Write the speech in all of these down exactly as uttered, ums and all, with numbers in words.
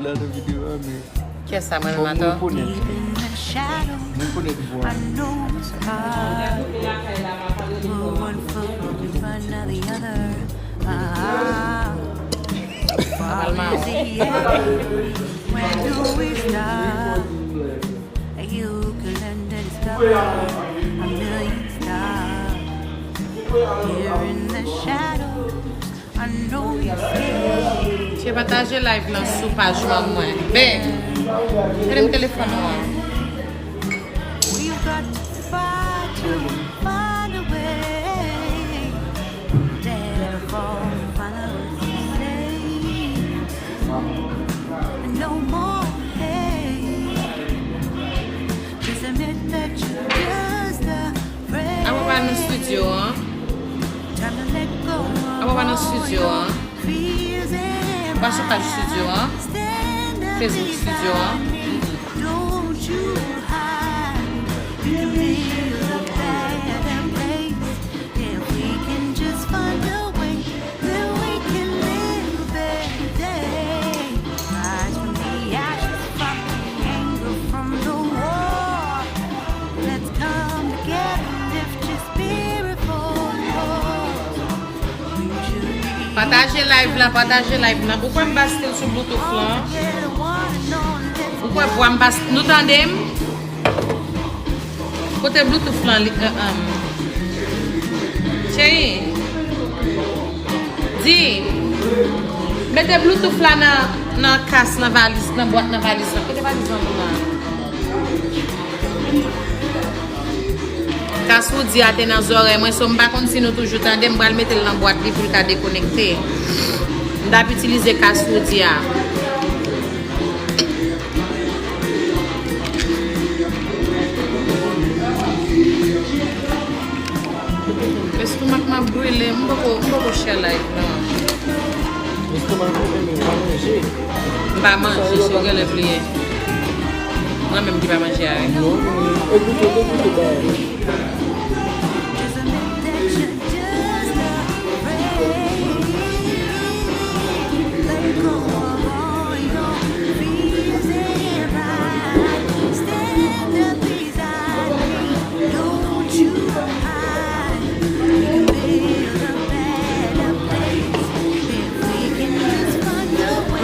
Lè nan videyo a, men Kiyès sa, mwen menm atò? Mwen rekonèt. Mwen rekonèt vwa. Palma. Che, pataje live lan sou paj mwen mwen. Ben, gade m telefòn ou an. Apa pa nan estidyo an? Apa pa nan estidyo an? Ou pa sou paj estidyo an? Facebook estidyo an? Pataje live la, pataje live la. Ou kwè m pa still sou Bluetooth lan? Ou kwè vwa m pa st-, nou tande m? Kote Bluetooth lan li, eh, um, cheri? Di, mete Bluetooth la nan, nan kas, nan valiz, nan bwat, nan valiz la. Kote valiz lan, moun nan? Kas Woody a te nan zòrèy mwen, so m pa konn si nou toujou tande, m pral mete l nan bwat li pou l ka dekonekte. M t ap itilize kas Woody a. Estomak m ap brile, m poko, m poko share live lan. Estomak ou brile, pa manje. M pa manje, se ou genlè bliye. Mwen menm ki pa manje a, wi. Non, e goute, e goute, ba.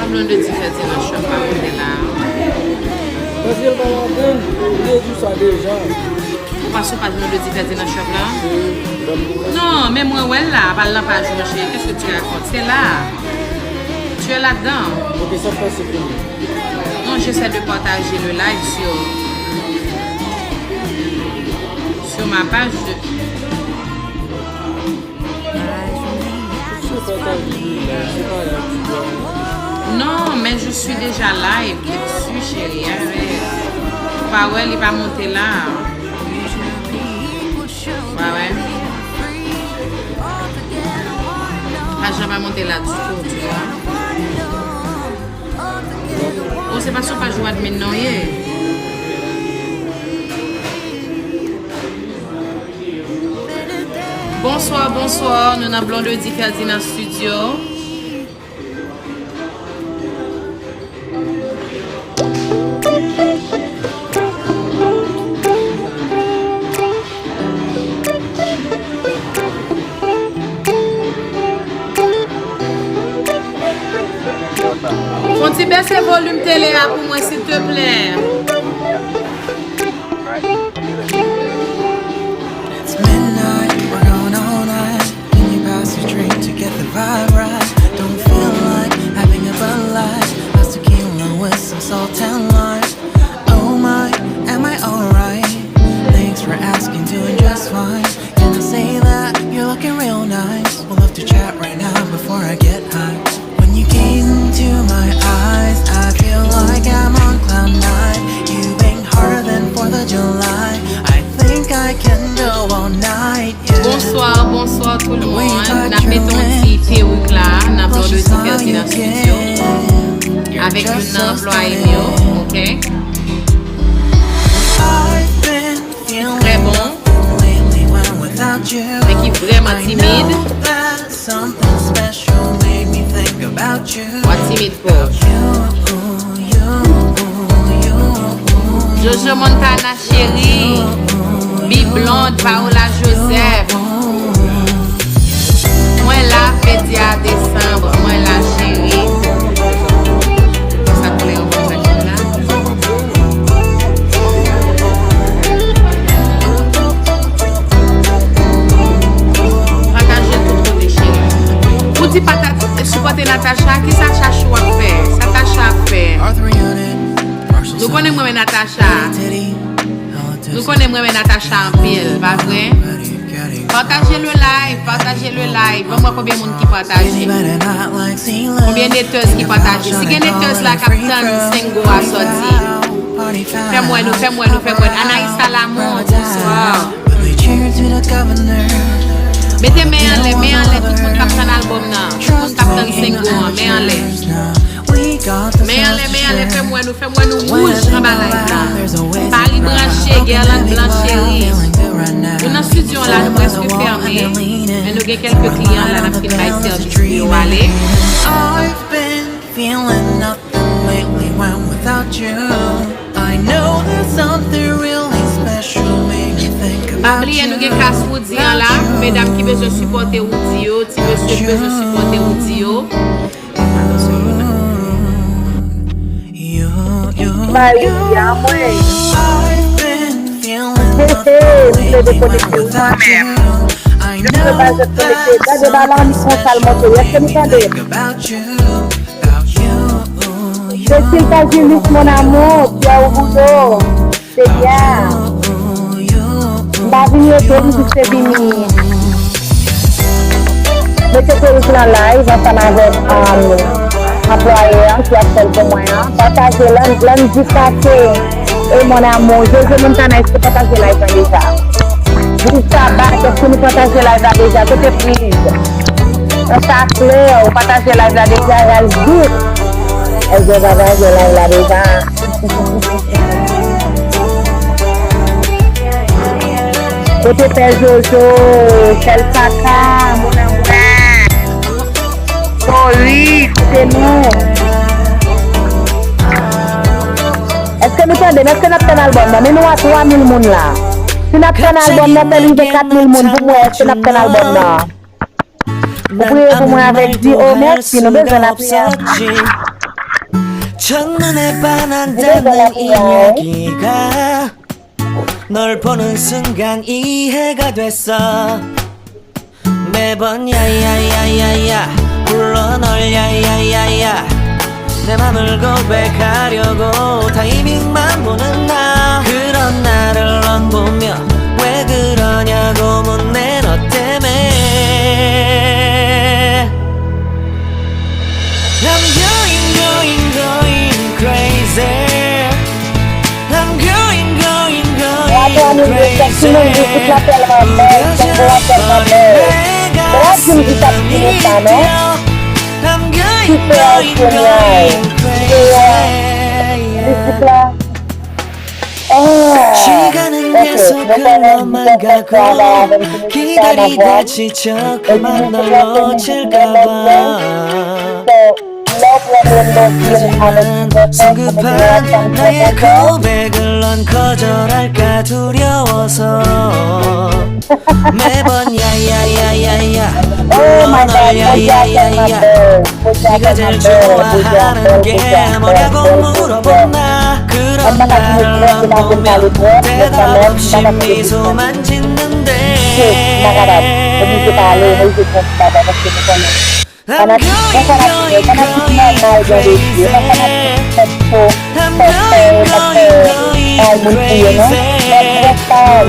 Mwen Blondedy Ferdinand Shop pa monte la. Paske l pa ladann, m te di w sa deja. Ou pa sou paj Blondedy Ferdinand Shop la? Non, men mwen wè l la, pa l nan paj mwen, cheri. Qu'est-ce que tu racontes? C'est là. Tu es là-dedans. Ok, sa k pase kounye a? Non, j'essaie de partager le live sur, sur ma page de Non, men je suis déjà live dessus, chérie. Arrête. Ou pa wè, li pa monte la. Ou pa wè? Paj la pa monte la ditou, tu vois. Oh, se pa sou paj ou admin non ye. Bonswa, bonswa. Nou nan Blondedy Ferdinand Studio. Fon ti bese volim tele a pou mwen, silteplè. It's midnight, we're going all night. Can you pass a drink to get the vibe right? Don't feel like having a Bud Light. How's tequila with some salt and lime? Oh my, am I alright? Thanks for asking, doing just fine. Can I say that you're looking real nice? Would love to chat right now before I get high. When you gaze into my eyes, I feel like I'm on cloud nine. You bang harder than Fourth of July. I think I can go all night, yeah. Bonswa, bonswa tout le moun. N ap mete yon ti perik la nan Blondedy Ferdinand Studio avèk youn nan anplwaye m yo, ok? Trè bon. Men ki vrèman timid. Ou pa timid, bro. Joe Montana cheri, Bi Blonde, Paola Joseph. Mwen la, Fedia Desanm, mwen la cheri. Sa koule yon kontak la. Pataje l tout kote cheri. Ou di pata-, sipòte Natacha, kisa Chachou ap fè? Sa Tacha ap fè? Nou konnen mwen renmen Natacha. Nou konnen mwen renmen Natacha anpil, pa vre? Pataje le live, pataje le live. Ban m wè konbyen moun ki pataje. Konbyen netèz ki pataje? Si gen netèz la k ap tann Sengo a sòti, fè m wè nou, fè m wè nou, fè m wè nou. Anaïs Salamon, bonswa. Mete men anlè, men anlè, tout moun k ap tann albòm nan. Tout moun k ap tann Sengo an, men anlè. Men anlè, men anlè, fè m wè nou, fè m wè nou wouj anba live la. Paris branche, Guerlain blan cheri. Nou nan estidyo an la, nou prèske fèmen. Men nou gen kèlke kliyan la, n ap fin bay sèvis pou yo ale. I've been feeling nothing lately when without you. I know there's something really special, made me think about you. Pa bliye nou gen kas Woody an la, pou medam ki bezwen sipòte Woody yo, ti mesye ki bezwen sipòte Woody yo. Maria, mwen. Hehe, m vle dekonekte wi mwen menm. Yo vle pa jwenn konekte. Gade ba la, m konsa l monte. Èske nou tande m? Cécile Cajulis, mon amour, Pierre Boudot. Se byen. M pa vini ete m jis te vini mete perik lan live ansanm avèk, um, anplwaye an ki ap fè l pou mwen an. Pataje l, Landy Kake e mon amour. Jojo Montana, èske pataje live lan deja? Gustave, èske nou pataje live la deja? Kote Priz? Nan sa klè, ou pataje live la deja, Rajdout? Èske w pataje live la deja? Kote Pè Jojo, Sèl Kaka, Mon Amour, Sori, kote nou? Èske nou tande m? Èske n ap tann albòm nan? Men nou a twa mil moun la. Si n ap tann albòm nan, fè l rive kat mil moun pou m wè èske n ap tann albòm nan. Ou priye pou mwen avèk di, "O, mèsi, nou bezwen lapriyè." 첫눈에 반한다는 이야기가 널 보는 순간 이해가 됐어. 매번 야야야야야 불러 널 야야야야 내 맘을 고백하려고 타이밍만 보는 나 그런 나를 넌 보며 왜 그러냐고 묻네 너 때문에 I'm going going going crazy I'm going going going crazy Sengo a tèlman bèl, Sengo a tèlman bèl. Ou pa di m ki t ap di nou sa non. Ki fè a jenyal. Kreyòl. Mizik la. Oh, ok. Mwen konnen m fè travay avèk Jennifer, m ap wè. E Jennifer la se moun ki gen lòt moun. So, lè w pran yon lòt moun avèk yon lòt moun, ou gen yon fanm ki kontan. Oh my God, Podia tèlman bèl, Podia tèlman bèl, Podia bèl, Podia bèl, bèl, Podia. Mwen pa ka di nou trè, se pa pou m pale twòp, men kanmenm, m pa ka kite di nou. Se, m pa kapab, oblije pale, oblije pran ti bagay, paske nou konnen. Fanatik, bon fanatik, fanatik nòmal, jan de di, e pa fanatik ki fè fo, fè, fè, fè, fè bay moun kriye, non. Lè w trè kalm,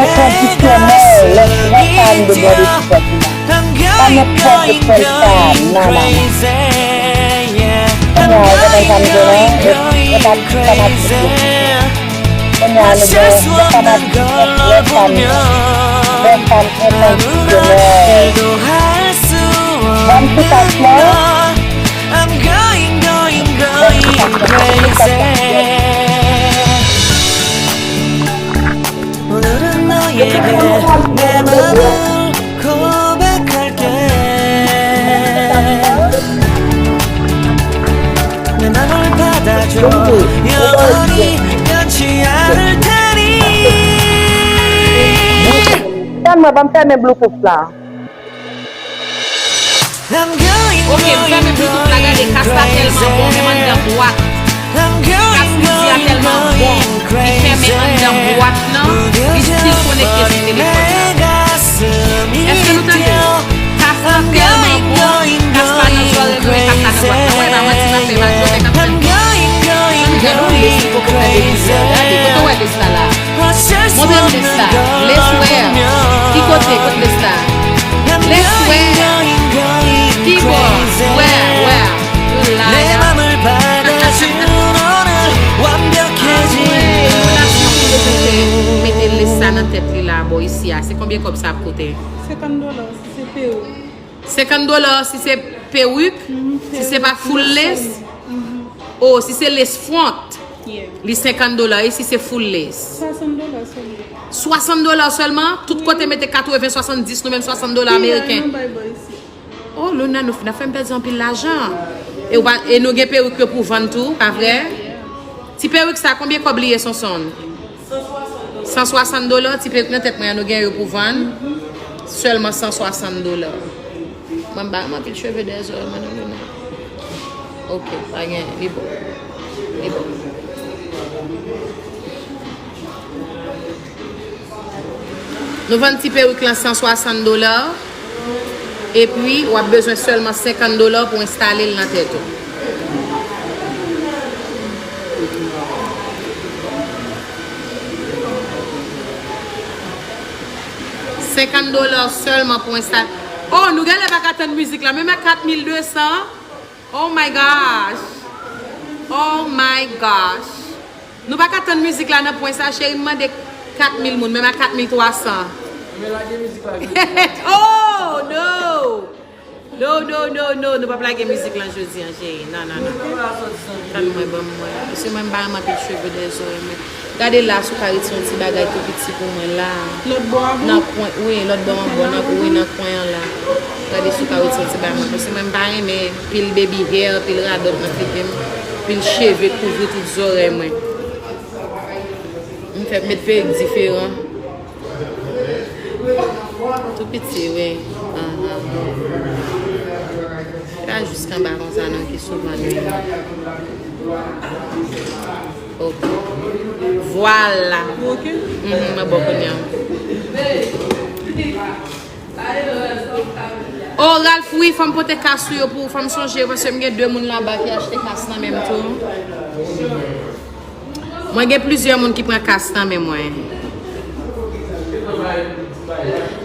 enkondisyonèl, lè w trè kalm devan de ti fèt la. Pa nenpòt sèl sa, non, non, non. Kounye a, ou konprann sa m di w lan? Yo, yo pa, pa, pa di tout. Kounye a, nou gen yon fanatik lè fanm, lè fanm enkondisyonèl. Ban m ti pas la. Ban m ti pas la. Ban m ti pas la. 오늘은 너에게 내 맘을 고백할게 내 맘을 받아줘 영원히 Tann mwen, ban m fèmen Bluetooth la. Ok, m fèmen Bluetooth la, gade, kas la tèlman bon, menm anndan bwat. Kas mizik la tèlman bon, li fèmen anndan bwat lan, li still konekte sou telefòn nan. Èske nou tande? Kas la tèlman bon, kas pa nan zòrèy nou, men kas la nan bwat lan. Wè, pa manti n ap fè, pa jwe avèk afè. Ann gade yon lis ki poko fè depi yè. Gade, kote w wè lis la la? Montre m lis la. Lis wè. Ki kote? Kot lis la? Lis wè. Ki bò? Wè, wè. Yo la, ya. Anmwey, relasyon pou yo mete, mete lis sa nan tèt li la, bò isi a. Se konbyen kòb sa ap koute? Senkant dola, si se perik. Senkant dola si se perik, si se pa full lace. Oh, si se lace front, li senkant dola. E si se full lace? Swasant dola sèlman. Swasant dola sèlman? Tout kote mete katreven, swasanndis, nou menm swasant dola ameriken. Oh, Luna, nou fin ap fè m pèdi anpil lajan. E, w pa, e nou gen perik yo pou vann tou, pa vre? Ti perik sa, konbyen kòb li ye, Sonson? San swasant dola, ti perik nan tèt mwen an, nou gen yo pou vann. Sèlman san swasant dola. Mwen, m pa renmen anpil cheve dèyè zòrèy mwen, non, Luna. Ok, pa gen, li bon. Li bon. Nou vann ti perik lan san swasant dola. Epi, w ap bezwen sèlman senkant dola pou enstale l nan tèt ou. Senkant dola sèlman pou enstale. Oh, nou genlè pa ka tann mizik la. Menm a kat mil de san. Oh my gosh. Oh my gosh. Nou pa ka tann mizik la nan pwen sa, cheri, m mande kat mil moun, menm a kat mil twa san. Men lage mizik la jodi a. Oh, no! No, no, no, no, nou p ap lage mizik lan jodi a, cheri. Non, non, non. Tann mwen, ban m wè. Paske mwen, m pa renmen anpil cheve dèyè zòrèy mwen. Gade la, si w ka retire yon ti bagay tou piti pou mwen la. Lòt bò a, boo? Nan kwen, wi, lòt bò an, bò, nan, wi, nan kwen an la. Gade si w ka retire yon ti bagay mwen. Paske mwen, m pa renmen pil baby hair, pil radòt nan figi m, pil cheve kouvri tout zòrèy mwen. M fè met perik diferan. Tou piti, wi. Ahan. Pa jis anba konsa, non, ki souvan li. Ok. Vwala. Ou ok? Mhm, mwen bon kounye a. Oh, Ralph, wi, fò m pote kas ou yo pou ou, fò m sonje, paske m gen de moun laba ki achte kas nan men m tou. Mwen gen plizyè moun ki pran kas nan men mwen.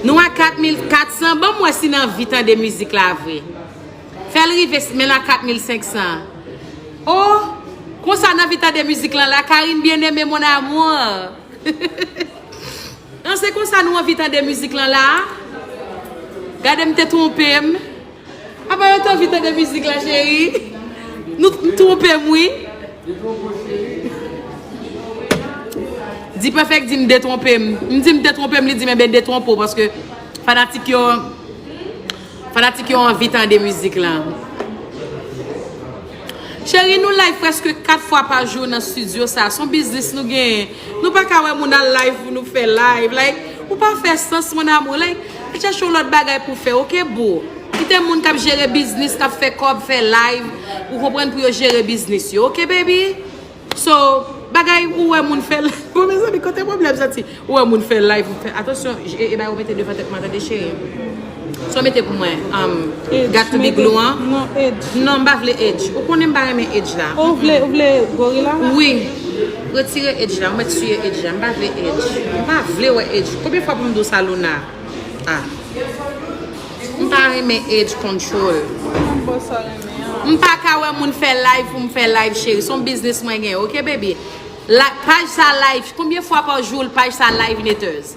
Nou a kat mil kat san, ban m wè si n anvi tande mizik la vre. Fè l rive s-, men la kat mil senk san. Oh, konsa n anvi tande mizik lan la, Karine bien-aimée, mon amour. An, se konsa nou anvi tande mizik lan la? Gade, m te twonpe m. Apa yo te anvi tande mizik la, cheri? Nou, m twonpe m, wi. D-Perfect di m detwonpe m. M di m detwonpe m, li di m, enben, detwonpe w, paske fanatik yo, fanatik yo anvi tande mizik lan. Cheri, nou live prèske kat fwa pa jou nan estidyo sa. Se yon biznis nou genyen. Nou pa ka wè moun al live pou nou fè live. Like, ou pa fè sans, mon amour. Like, al chèche yon lòt bagay pou fè, ok, boo? Kite moun k ap jere biznis, k ap fè kòb, fè live. Ou konprann, pou yo jere biznis yo, ok, baby? So, bagay ou wè moun fè live. Bon, mezanmi, kote pwoblèm soti? Ou wè moun fè live, ou fè, atansyon, e, e bay ou mete devan tèt mwen, tande, cheri. Sa w mete pou mwen, um, got to be glue an? Non, edge. Non, m pa vle edge. Ou konnen m pa renmen edge la. Ou vle, ou vle gorila? Wi. Retire edge la, ou mèt siye edge la. M pa vle edge. M pa vle wè edge. Konbyen fwa pou m di w sa, Luna? Ah. M pa renmen edge control. M pa ka wè moun fè live pou m fè live, cheri. Se yon biznis mwen gen, ok, baby? La, paj sa live. Konbyen fwa pa jou paj sa live, Neters?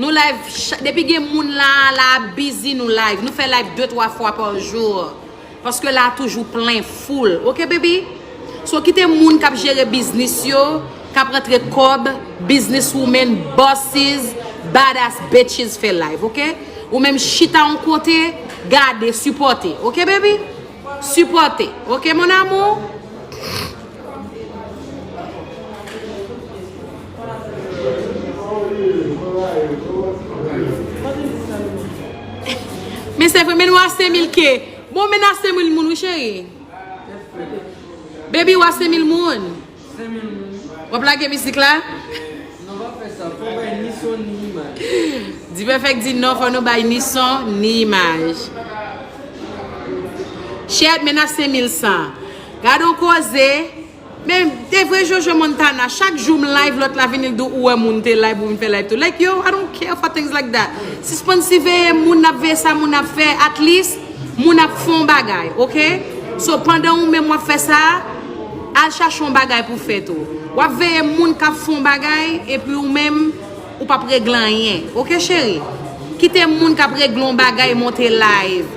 Nou live cha-, depi gen moun la, la ap busy, nou live. Nou fè live de, twa fwa pa jou. Paske la toujou plen, full. Ok, baby? So, kite moun k ap jere biznis yo, k ap rantre kòb, business women, bosses, badass bitches fè live, ok? Ou menm chita yon kote, gade, sipòte. Ok, baby? Sipòte. Ok, mon amour? Men nou a senk mil K. Bon, men a senk mil moun, wi, cheri. Baby, ou a senk mil moun. Senk mil moun. W ap lage mizik la? Non, pa fè sa. Fò bay ni son, ni imaj. D-Perfect di non, fò nou bay ni son, ni imaj. Shit, men a senk mil san. Gad on koze. Men, te vre Jojo Montana, chak jou m live, lòt la vini, l di ou wè moun te live, ou vin fè live tou. Like, yo, I don't care for things like that. Sispann siveye moun, n ap veye sa moun ap fè. At least, moun ap fè on bagay, oke? So, pandan ou menm w ap fè sa, al chache on bagay pou fè tou. W ap veye moun k ap fè on bagay, epi ou menm, ou p ap regle anyen. Oke, cheri? Kite moun k ap regle on bagay monte live.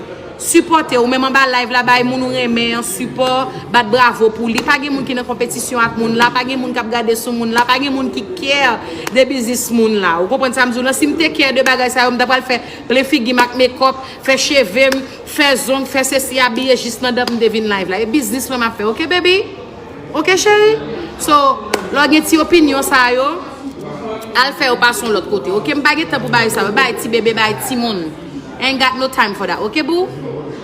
Sipòte, ou menm anba live la, bay moun ou renmen an sipò, bat bravo pou li. Pa gen moun ki nan konpetisyon ak moun la, pa gen moun k ap gade sou moun la, pa gen moun ki care de biznis moun la. Ou konprann sa m di w lan? Si m te care de bagay sa yo, m ta pral fè plen figi m ak makeup, fè cheve m, fè zong, fè sesi, abiye jis nan dan m te vin live la. E biznis mwen m ap fè, oke, baby? Oke, cheri? So, lè w gen ti opinyon sa yo, al fè yo pase yon lòt kote, oke? M pa gen tan pou bagay sa yo. Bagay ti bebe, bagay timoun. I ain't got no time for that, oke, boo?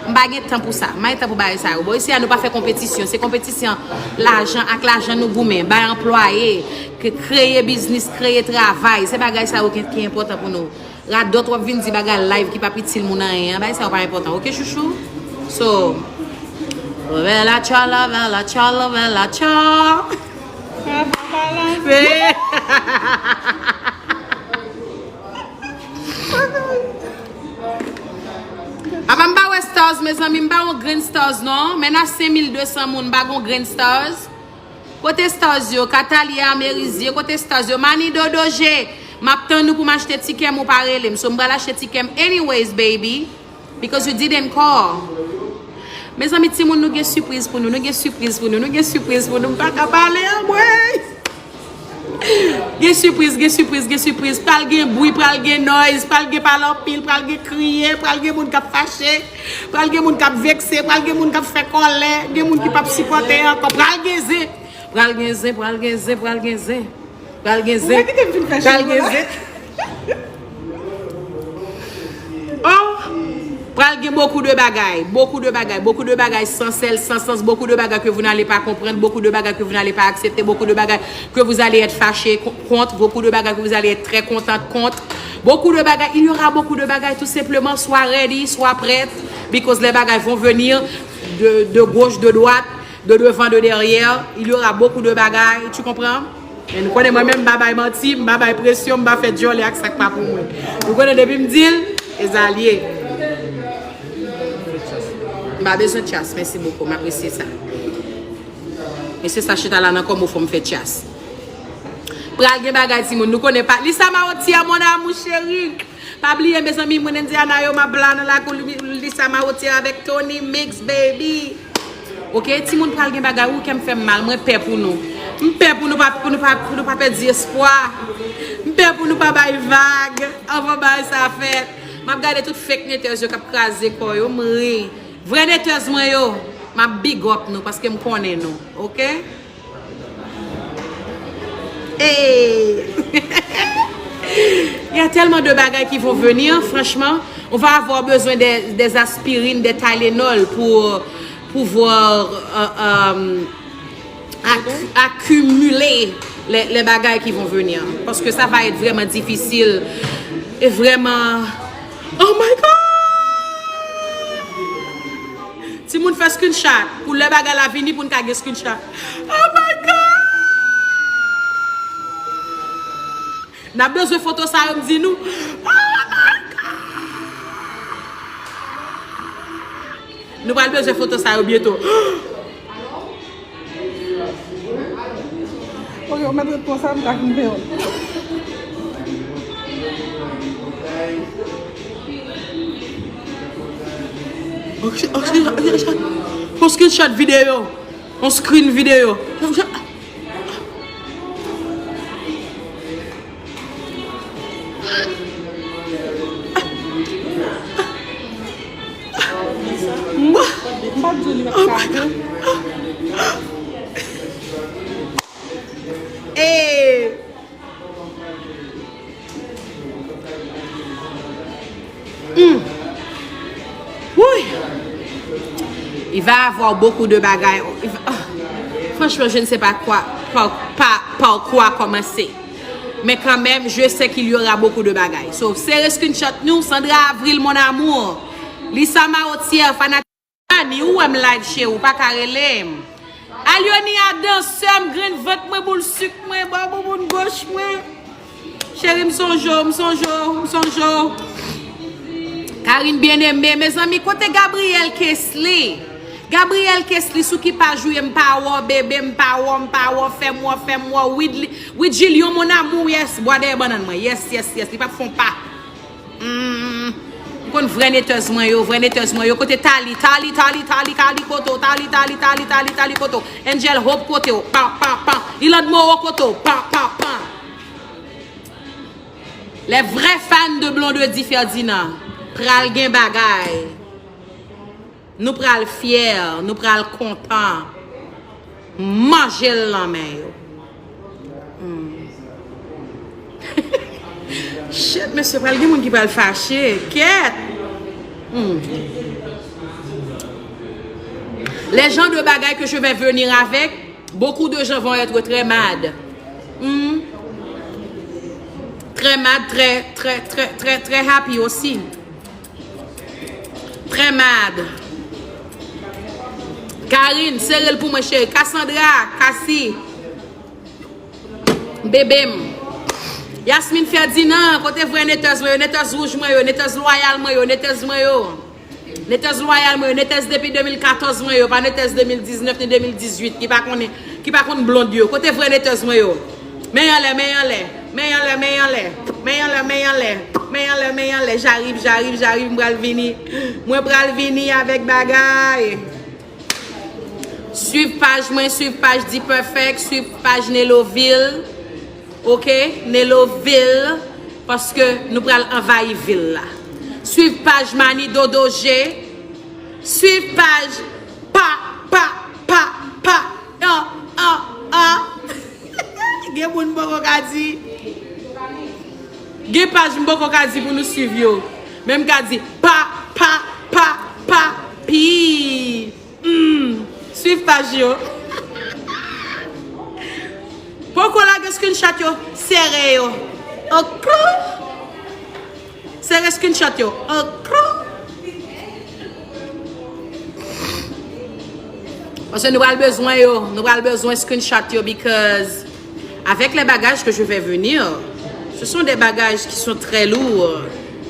M pa gen tan pou sa. M pa gen tan pou bagay sa yo. Bò, isi a, nou pa fè konpetisyon. Se konpetisyon lajan ak lajan nou goumen. Bay anplwaye, ke kreye biznis, kreye travay. Se bagay sa yo ki, ki enpòtan pou nou. Radòt w ap vin di bagay live ki p ap itil moun anyen an, bagay sa yo pa enpòtan, oke, chouchou? So, love la cha, love la cha, love la cha. Apa m pa wè stars, mezanmi, m pa wè on grenn stars, non. Men a senk mil de san moun, m pa gon grenn stars. Kote stars yo? Katalia, Merizie, kote stars yo? Mani Dodoje, m ap tann ou pou m achte tikè m, ou pa rele m. So, m pral achte tikè m anyways, baby. Because you didn't call. Mezanmi, timoun, nou gen sipriz pou nou. Nou gen sipriz pou nou. Nou gen sipriz pou nou. M pa ka pale, anmwey. Gen sipriz, gen sipriz, gen sipriz. Pral gen bri, pral gen noise, pral gen pale anpil, pral gen kriye, pral gen moun k ap fache, pral gen moun k ap vekse, pral gen moun k ap fè kòlè, gen moun ki p ap sipòte ankò. Pral gen zen. Pral gen zen, pral gen zen, pral gen zen. Pral gen zen. Pral gen zen. Oh! Pral gen beaucoup de bagay, beaucoup de bagay, beaucoup de bagay sans sel, sans sans, beaucoup de bagay que vous n'allez pas comprendre, beaucoup de bagay que vous n'allez pas accepter, beaucoup de bagay que vous allez être fâché co- contre, beaucoup de bagay que vous allez être très content contre, beaucoup de bagay, il y aura beaucoup de bagay, tout simplement, sois ready, sois prête, because les bagay vont venir de, de gauche, de droite, de devant, de derrière, il y aura beaucoup de bagay, tu comprends? Men nou konnen mwen menm, m pa bay manti, m pa bay presyon, m pa fè djòlè ak sa k pa pou mwen. Nou konnen depi m di l, e sa l ye. M pa bezwen chas, mèsi bokou, m apresye sa. Mesye sa chita la nan kòm ou fò m fè chas. Pral gen bagay timoun, nou konnen pa. Lisa Maoti a mon amour chéri. Pa bliye, mezanmi, moun Indiana yo, m ap la nan lakou Lisa Maoti avèk Tony Mix, baby. Oke, timoun pral gen bagay, wi, kè m fè m mal, mwen pè pou nou. M pè pou nou pa, pou nou pa, pou nou pa pèdi espwa. M pè pou nou pa bay vag anvan bagay sa fèt. M ap gade tout fake haters yo k ap kraze kò yo, m ri. Vrè haters mwen yo, m ap big up nou paske m konnen nou, oke? Hey! Il y a tellement de bagay qui vont venir, franchement, on va avoir besoin des, des aspirines, des Tylenol pour pouvoir euh, euh, ac- accumuler les, les bagay qui vont venir. Parce que ça va être vraiment difficile et vraiment. Oh my God! Timoun fè screenshot pou lè bagay la vini pou n ka gen screenshot. Oh my God! N ap bezwen foto sa yo, m di nou. Oh my God! Nou pral bezwen foto sa yo byento. Ok, ou mèt ret konsa, m ka fin fè yon. Ok, ok, ok, ok. On screenshot videyo. On screen videyo. Mwa. M pa t di w li pa t ka fè. Ee. Hmm. Il va avoir beaucoup de bagay. Il va- ah, franchement, je ne sais pas quoi, par, par, par quoi commencer. Mais quand même, je sais qu'il y aura beaucoup de bagay. So, sere screenshot nou, Sandra Avril, mon amour. Lisa Maotière, fanatik. Ani, ou wè m live, cheri, ou pa ka rele m. Alyoni Adam, sè m, grenn vant mwen, boul sik mwen, bò bouboun goch mwen. Cheri, m sonje w, m sonje w, m sonje w. Karine Bien-Aimé, mezanmi, kote Gabriel Kesley? Gabriel Kesley, sou ki paj ou ye? M pa wè w, bebe, m pa wè w, m pa wè w, fè m wè, fè m wè w. Wid, Wid Jilyon, mon amour, yes, bwa dèyè bannann mwen, yes, yes, yes, li p ap fè w pa. Mm. M konn vrè netèz mwen yo, vrè netèz mwen yo. Kote Tali, Tali, Tali, Tali, Tali, kote w? Tali, Tali, Tali, Tali, Tali, kote w? Angel Hope, kote w? Pan, pan, pan. Iland Moreau, kote w? Pan, pan, pan. Les vrais fans de Blondedy Ferdinand pral gen bagay. Nou pral fyè, nou pral kontan. Manje l nan men yo. Hmm. Shit, mesye, pral gen moun ki pral fache. Kèt! Hmm. Les genres de bagay que je vais venir avec, beaucoup de gens vont être très mad. Hmm. Très mad, très, très, très, très, très happy aussi. Très mad. Karine, sere l pou mwen, cheri. Cassandra, Cassie. Bebe m. Yasmine Ferdinand, kote vrè netèz mwen yo, netèz wouj mwen yo, netèz lwayal mwen yo, netèz mwen yo. Netèz lwayal mwen yo, netèz depi de mil katòz mwen yo, pa netèz de mil diznèf ni de mil dizuit ki pa konnen, ki pa konn blond yo. Kote vrè netèz mwen yo? Men anlè, men anlè, men anlè, men anlè, men anlè, men anlè, men anlè, men anlè. J'arrive, j'arrive, j'arrive, m pral vini. Mwen pral vini avèk bagay. Swiv paj mwen, swiv paj D-Perfect, swiv paj Neloville. Ok, Neloville, paske nou pral anvayi vil la. Swiv paj Mani Dodo G. Swiv paj pa, pa, pa, pa, an, an, an. Gen moun m poko ka di. Gen paj m poko ka di pou nou swiv yo. Men m ka di pa, pa, pa, pa, pi. Hmm, swiv paj yo. Poko lage screenshot yo, sere yo. Ok. Sere screenshot yo. Ok. Paske nou pral bezwen yo, nou pral bezwen screenshot yo because avec les bagages que je vais venir, ce sont des bagages qui sont très lourds,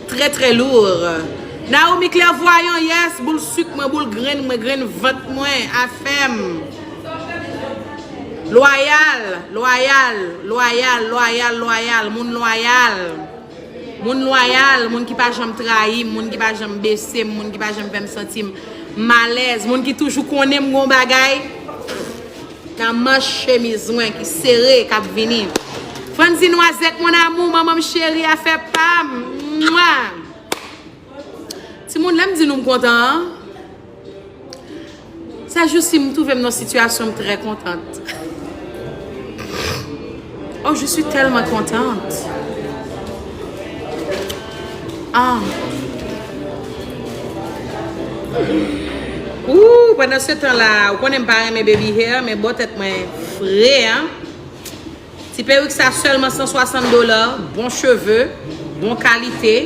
très très lourds. Naomi Clairvoyant, yes, boul sik mwen, boul grenn mwen, grenn vant mwen, afè m. Lwayal, lwayal, lwayal, lwayal, lwayal, moun lwayal. Moun lwayal, moun ki pa janm trayi m, moun ki pa janm bese m, moun ki pa janm fè m santi m malèz, moun ki toujou konnen m gon bagay nan manch chemiz mwen ki sere, k ap vini. Franzi Nwazèt, mon amour, manman m cheri, afè pa m. Mwa! Timoun, lè m di nou m kontan an, Sè jousi, m twouve m nan sitiyasyon m trè kontant. Oh, je suis tellement contente. Ah. Ooh, pandan se tan la, ou konnen m pa renmen baby hair, men bò tèt mwen fre, an. Ti perik sa sèlman san swasant dola, bon cheve, bon kalite.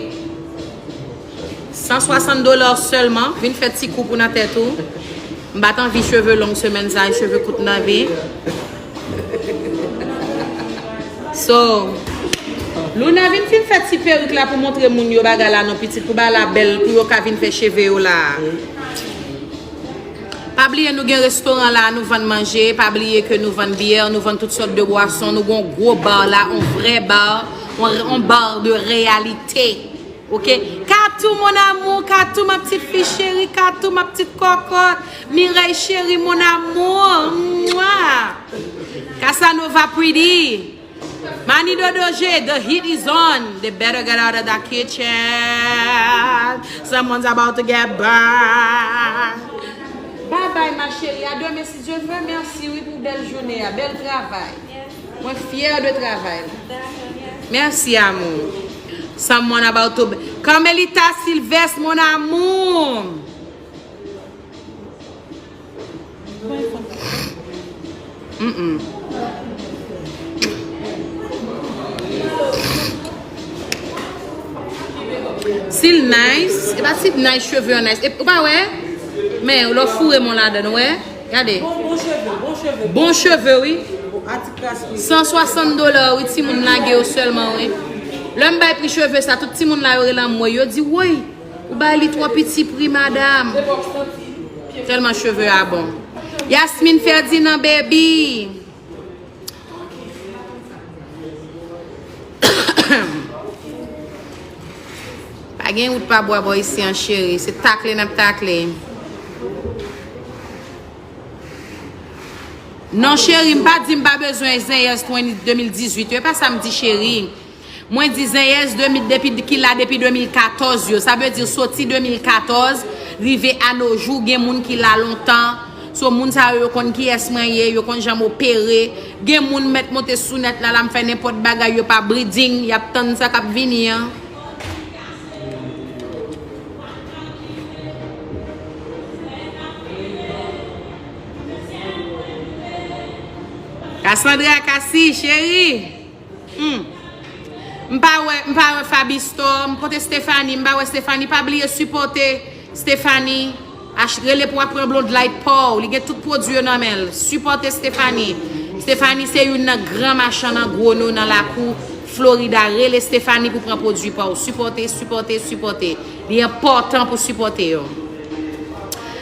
San swasant dola sèlman, vin fè ti koup ou nan tèt ou. M pa t anvi cheve long semèn sa, e cheve kout m anvi. So, Luna vin fin fè ti perik la pou montre moun yo bagay la non pitit, pou bagay la bèl, pou yo ka vin fè cheve yo la. Pa bliye nou gen restoran la, nou vann manje, pa bliye ke nou vann byè, nou vann tout sòt de bwason, nou gen yon gwo bar la, yon vrè bar, yon, yon bar de réalité. Ok? Katou, mon amour, Katou, ma petite fille chérie, Katou, ma petite cocotte, Mireille chérie, mon amour, mwa. Casanova Pretty. Mani Dodo G, the heat is on. They better get out of that kitchen. Someone's about to get burned. Bye bye, ma chérie. À demain, si Dieu veut. Mèsi, wi, pou bèl jounen an. Bèl travay. Mwen fyè de travay la. Mèsi, amour. Someone about to be- Carmelita Sylvestre, mon amour. Si l nice, e pa si l nice, cheve an nice. E, ou pa wè? Men, lè w foure men w ladan, ou wè? Gade. Bon, bon cheve, bon cheve. Bon cheve, wi. Bon, atik klasik. San swasant dola, wi, timoun lage yo sèlman, wi. Lè m bay pri cheve sa, tout timoun la yo rele m, yo di, woy, ou bay li twò piti pri, madam. Tèlman cheve a bon. Yasmine Ferdinand, baby. Pa gen wout pa bwa bò isi an, cheri. Se takle n ap takle. Non, cheri, m pa di m pa bezwen zenyèz twenty, de mil dizuit yo. E pa sa m di, cheri. Mwen di zenyèz de mil, depi, ki la depi de mil katòz yo. Sa vle di soti de mil katòz, rive a no jou, gen moun ki la lontan. So, moun sa yo, yo konn kiyès mwen ye, yo konn jan m opere. Gen moun mèt monte sou nèt la, la m fè nenpòt bagay, yo pa breeding, y ap tann sa k ap vini an. Cassandra Cassie, cheri. Hmm. M pa wè, m pa wè Fabi Store, m konte Stephanie, m pa wè Stephanie, pa bliye sipòte Stephanie. Ach-, rele pou w ap pran Blonde Light pa w, li gen tout pwodui yo nan men l. Sipòte Stephanie. Stephanie se youn nan gran machann an gwo non nan lakou Florida. Rele Stephanie pou pran pwodui pa w. Sipòte, sipòte, sipòte. Li enpòtan pou sipòte yo.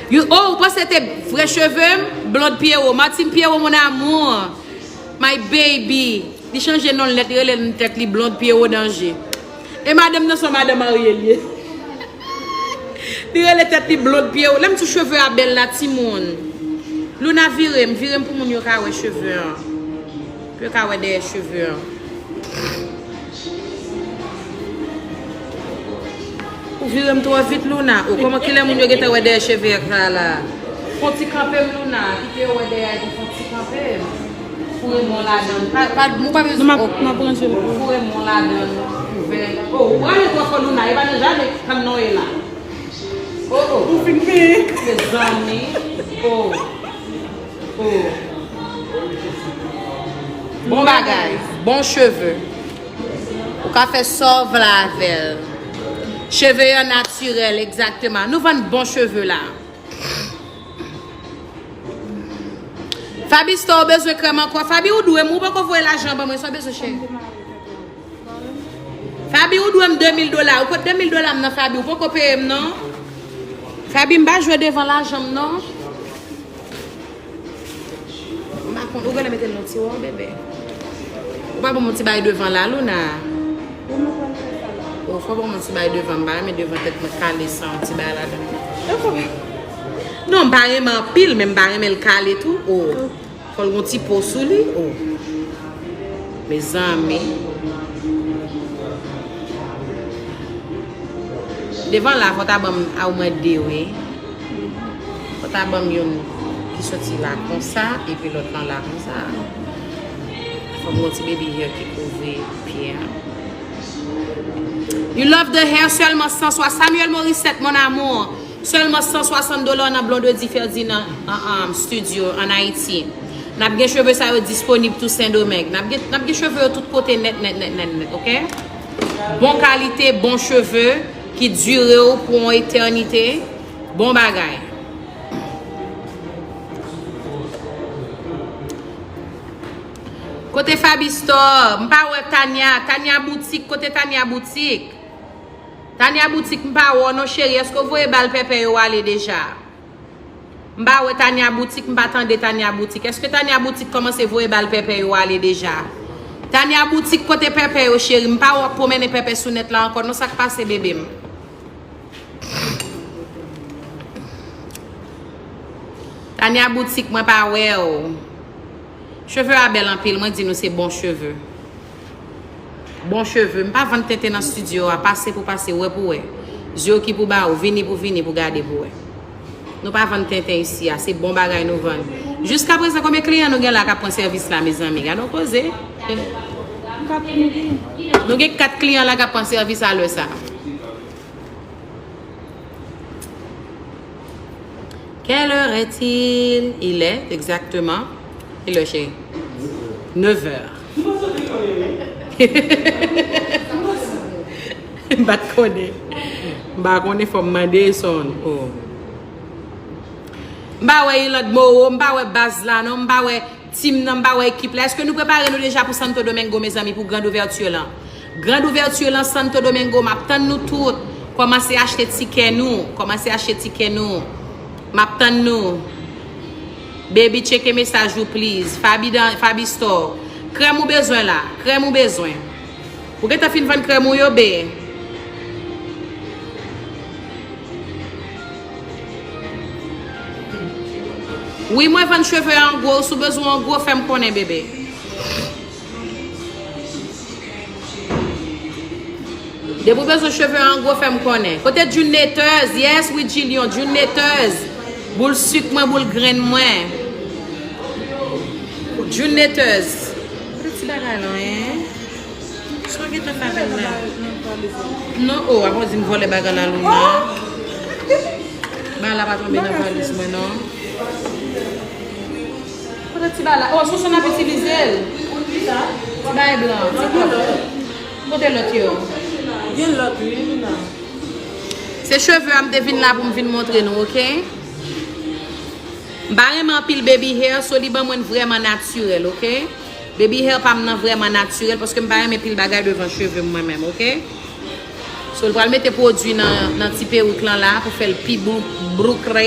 You, oh, ou panse te vre cheve m? Blonde Pierrot. Martine Pierrot, mon amour. My baby. Li chanje non l nèt, li rele l tèt li Blonde Pierrot Danger. E madanm nan se yon madanm marye l ye. Li rele tèt li Blonde Pierrot. Lè m di w cheve a bèl la, timoun. Luna, vire m, vire m pou moun yo ka wè cheve an. Pou yo ka wè dèyè cheve an. Ou vire m twò vit, Luna. O, kòman kilè moun yo gentan wè dèyè cheve ak sa la? Fon ti kanpe m, Luna. Kite yo wè dèyè a epi fon ti kanpe m. Foure men w ladan. Pa, pa, nou pa bezwen. Non, m ap, m ap ranje l pou ou. Foure men w ladan, ouvè. O, ou rale twò fò, Luna. E pa nan jaden kann nan w ye la. O, o. Ou fin peye. Mezanmi. O. Oh. Bon bagay, bon cheve. Ou ka fè sa w vle avè l. Cheve yo natirèl, egzakteman. Nou vann bon cheve la. Fabi Store, ou bezwen krèm ankò? Fabi, ou dwe m, ou poko voye lajan ban mwen, sa w bezwen, cheri? Fabi, ou dwe m de mil dola. Ou kot de mil dola m nan, Fabi? Ou poko peye m, non? Fabi, m pa jwe devan lajan m, non. M pa konn, ou genlè mete l nan tiwa, bebe. Ou pa ban m yon ti bay devan la, Luna? O, fò ban m yon ti bay devan, m pa renmen devan tèt mwen kale san yon ti bay ladan. Non, m pa renmen anpil, men m pa renmen l kale tou. O. Fò l gon ti po sou li. O. Mezanmi. Devan la, fò ta ban m a omwen de, wi. Fò ta ban m youn ki soti la konsa, epi lòt lan la konsa. Fò m gon ti baby hair ki kouvri pye a. You love the hair, sèlman san swa. Samuel Morissette, mon amour. Sèlman san swasant dola nan Blondedy Ferdinand, an, an, Studio ann Ayiti. N ap gen cheve sa yo disponib tou Sendomeng. N ap gen, n ap gen cheve yo tout kote nèt, nèt, nèt, nèt, nèt, oke? Bon kalite, bon cheve ki dire w pou yon etènite. Bon bagay. Kote Fabi Store? M pa wè Tanya. Tanya Boutique, kote Tanya Boutique? Tanya Boutique, m pa wè w non, cheri. Èske w voye bal pèpè yo ale deja? M pa wè Tanya Boutique, m pa tande Tanya Boutique. Èske Tanya Boutique kòmanse voye bal pèpè yo ale deja? Tanya Boutique, kote pèpè yo, cheri? M pa wè w ap pwomennen pèpè sou nèt la ankò non, sa k pase, bebe m? Tanya Boutique, mwen pa wè w. Cheve a bèl anpil, mwen di nou se bon cheve. Bon cheve. M pa vann tenten nan studio a, pase pou pase, wè pou wè. Zye w ki pou ba ou, vini pou vini, pou gade pou wè. Nou pa vann tenten isi a, se bon bagay nou vann. Jiskaprezan, konbyen kliyan nou gen la k ap pran sèvis la, mezanmi? Gade yon koze. Nou gen kat kliyan la k ap pran sèvis a lè sa. Quelle heure est-il? Il est exactement Kilè, cheri? Nevè. M pa t konnen. M pa konnen, fò m mande Son. Oh. M pa wè Iland Moreau, m pa wè baz la non, m pa wè team nan, m pa wè ekip la. Èske nou prepare nou deja pou Santo Domingo, mezanmi, pou grand ouvèti lan? Grand ouvèti lan Santo Domingo, m ap tann nou tout. Kòmanse achte tikè nou, kòmanse achte tikè nou. M ap tann nou. Baby, tcheke mesaj ou, please. Fabi dan, Fabi Store. Krèm ou bezwen la? Krèm ou bezwen? Ou gentan fin vann krèm ou yo, be? Wi, mwen vann cheve an gwo. Si w bezwen an gwo, fè m konnen, bebe. Depi w bezwen cheve an gwo, fè m konnen. Kote June Neters? Yes, wi, Jilyon. June Neters. Boul sik mwen, boul grenn mwen. June Neters. Kote ti bagay lan, en? Sa w gentan fè avè l la? Non, oh, avan w di m vòlè bagay la, Luna. Bagay la pa tonbe nan valiz mwen, non. Kote ti bagay la? Oh, Sonson ap itilize l. Ti bagay blan, ti kòb. Kote lòt yo? Gen lòt, wi, Luna. Se cheve a m te vin la pou m vin montre nou, oke? M pa renmen anpil baby hair, so li ban mwen vrèman natirèl, oke? Baby hair pa m nan vrèman natirèl, paske m pa renmen pil bagay devan cheve m mwen menm, oke? So, l pral mete pwodui nan, nan ti perik lan la pou fè l pi bou-, boukle.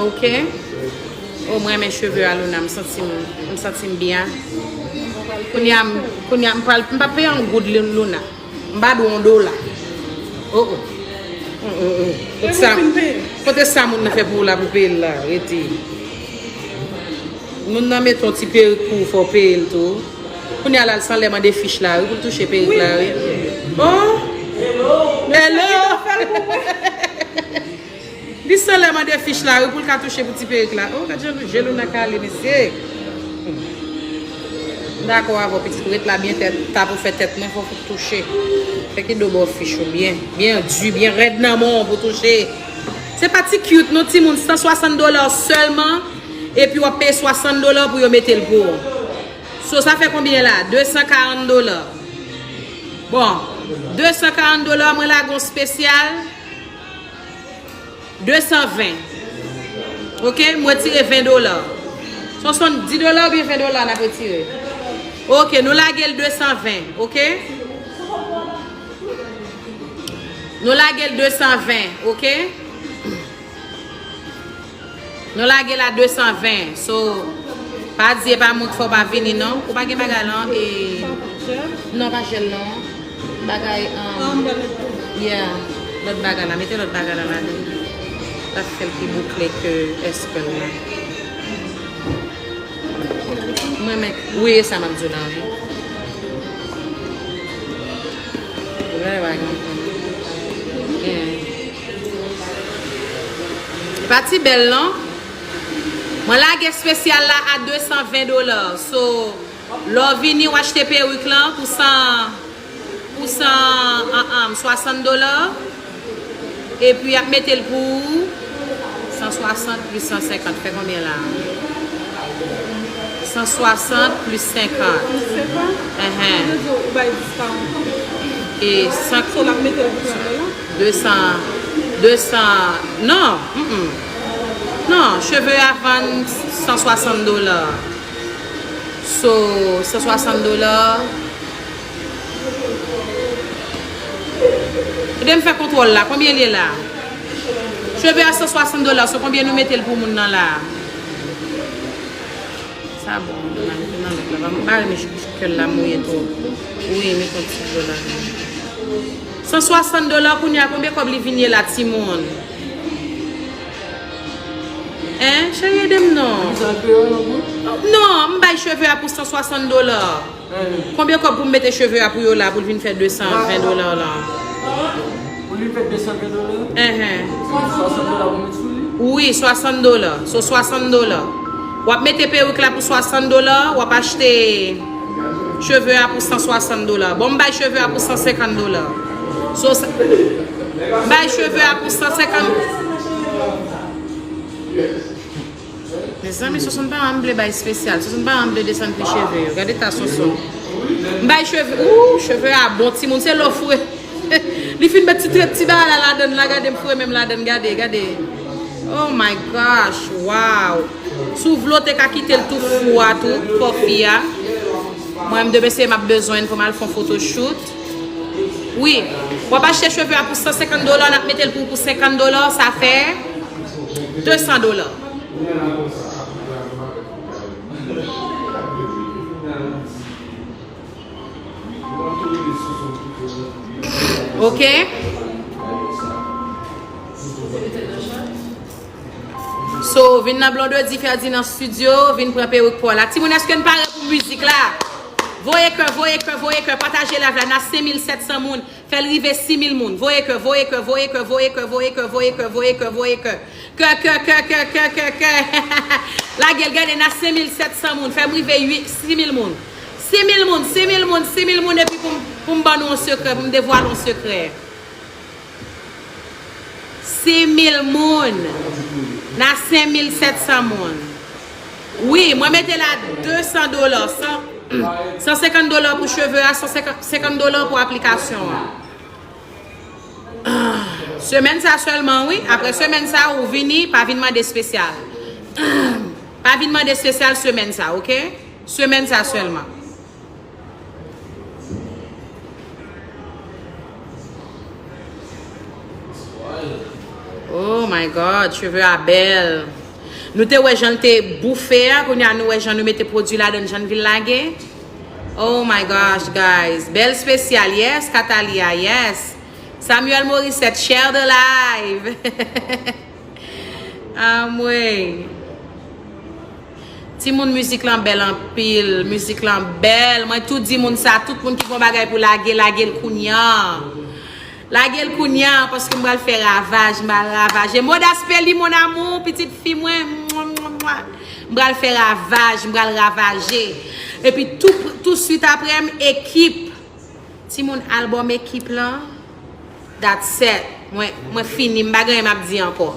Oke? Oh, mwen renmen cheve a, Luna, m santi m, m santi m byen. Kounye a, m, kounye a, m pral, m pa peye yon goud, Luna. M pa dwe yon dola. Oh, oh. Mm, mm, mm. Kote sa, kote sa moun nan fè pou ou la pou peye l la? Rete. Moun nan mete yon ti perik pou ou, fò w peye l tou. Kounye a la, l sanlè mande fich la, wi, pou l touche perik la, wi. Oh! Hello! Li sanlè mande fich la, wi, pou l ka touche pou ti perik la. Oh, gad jan je Luna kale, mesye. M dakò avè w, pitit, ou ret la byen tèt, ta pou fè tèt mwen, fò w touche. Fè ki do bò fich ou byen, byen di, byen rèd nan men w pou touche. Se pa ti cute, non, timoun, san swasant dola sèlman, epi w ap peye swasant dola pou yo mete l pou ou. So, sa fè konbyen la? De san karant dola. Bon, de san karant dola, mwen lage yon spesyal. De san ven. Oke, m retire ven dola. Sonson, dis dola oubyen ven dola n ap retire? Oke, nou lage l de san ven, oke? Nou lage l de san ven, oke? Nou lage l a de san ven. So, pa di e pa mwen k fè w pa vini, non. Ou pa gen bagay, non? E, non, pa jèl, non. Bagay, um, yeah. Lòt bagay la. Mete lòt bagay la ladan. L ap fè l pi boukle ke espèl la. Mwen menm, wi, e sa m ap di w la, wi. Vre, bagay. Yeah. Pati bèl, non? Mwen lage espesyal la a de san ven dola. So, lè w vini, w achte perik lan pou san, pou san, an, an, swasant dola. Epi, y ap mete l pou ou. San swasant plis san senkant, fè konbyen la? San swasant plis senkant. Enhen. E san, de san, de san, non, mm, mm. Non, cheve a vann san swasant dola. So, san swasant dola. Ede m fè kontwòl la, konbyen l ye la? Cheve a san swasant dola, so konbyen nou mete l pou moun nan la? Sa bon, nou nan mete nan lòt la. M pa renmen kè l la mouye twòp. Wi, mete yon ti dlo ladan. San swasant dola kounye a, konbyen kòb li vin ye la, timoun? Hein, cheri, ede m non. Non, m bay cheve a pou san swasant dola. Konbyen kòb pou m mete cheve a pou yo la, pou l vin fè de san ven dola la? Pou li fè de san ven dola? Enhen. Swasant dola pou met sou li? Wi, swasant dola. So, swasant dola. W ap mete perik la pou swasant dola, w ap achte cheve a pou san swasant dola. Bon, m bay cheve a pou san senkant dola. So, sa, m bay cheve a pou san senkant. Mezanmi, Sonson pa m vle bay espesyal. Sonson pa m vle desann pri cheve yo. Gade ta Sonson. M bay cheve, ooh, cheve a bon timoun, se lè w fre. Li fin met ti tèt ti bagay la ladann la, gade m fre menm ladann, gade, gade. Oh my gosh, wow. Si w vle w te ka kite l tou fou a tou, kò fi a. Mwen m de mesye m ap bezwen l pou m al fè yon photoshoot. Wi, w ap achte cheve a pou san senkant dola, n ap mete l pou ou pou senkant dola, sa fè de san dola. Ok. So, vin nan Blondedy Ferdinand Studio, vin pran perik pa w la. Timoun, èske n pare pou mizik la? Voye kè, voye kè, voye kè, pataje live la, n a senk mil sèt san moun. Fè l rive sis mil moun. Voye kè, voye kè, voye kè, voye kè, voye kè, voye kè, voye kè, voye kè. Kè, kè, kè, kè, kè, kè, kè. Lage l, gade, n a senk mil sèt san moun. Fè m rive uit, sis mil moun. Sis mil moun, sis mil moun, sis mil moun, epi pou m, pou m ban nou yon sekrè, pou m devwale yon sekrè. Sis mil moun. N a senk mil sèt san moun. Wi, mwen mete la de san dola, san, san senkant dola pou cheve a, san senkant dola pou aplikasyon an. Semèn sa sèlman, wi. Apre semèn sa, ou vini, pa vin mande espesyal. Pa vin mande espesyal semèn sa, ok? Semèn sa sèlman. Oh my God, cheve a bèl. Nou te wè jan l te boufe a, kounye a nou wè jan nou mete pwodui ladan l, jan l vin lage. Oh my gosh, guys. Bèl spesyal, yes, Katalia, yes. Samuel Morissette, share the live. Amwey. Timoun, mizik lan bèl anpil, mizik lan bèl. Mwen tou di moun sa, tout moun ki gon bagay pou lage, lage l kounya. Lage l kounya, paske m pral fè ravaj, m pral ravaje. Modas Peli, mon amour, pitit fi mwen, mwa, mwa, mwa. M pral fè ravaj, m pral ravaje. Epi tou, tou swit apre m, Ekip. Timoun, albòm Ekip lan, that's it. Mwen, mwen fini, m pa gen anyen m ap di ankò.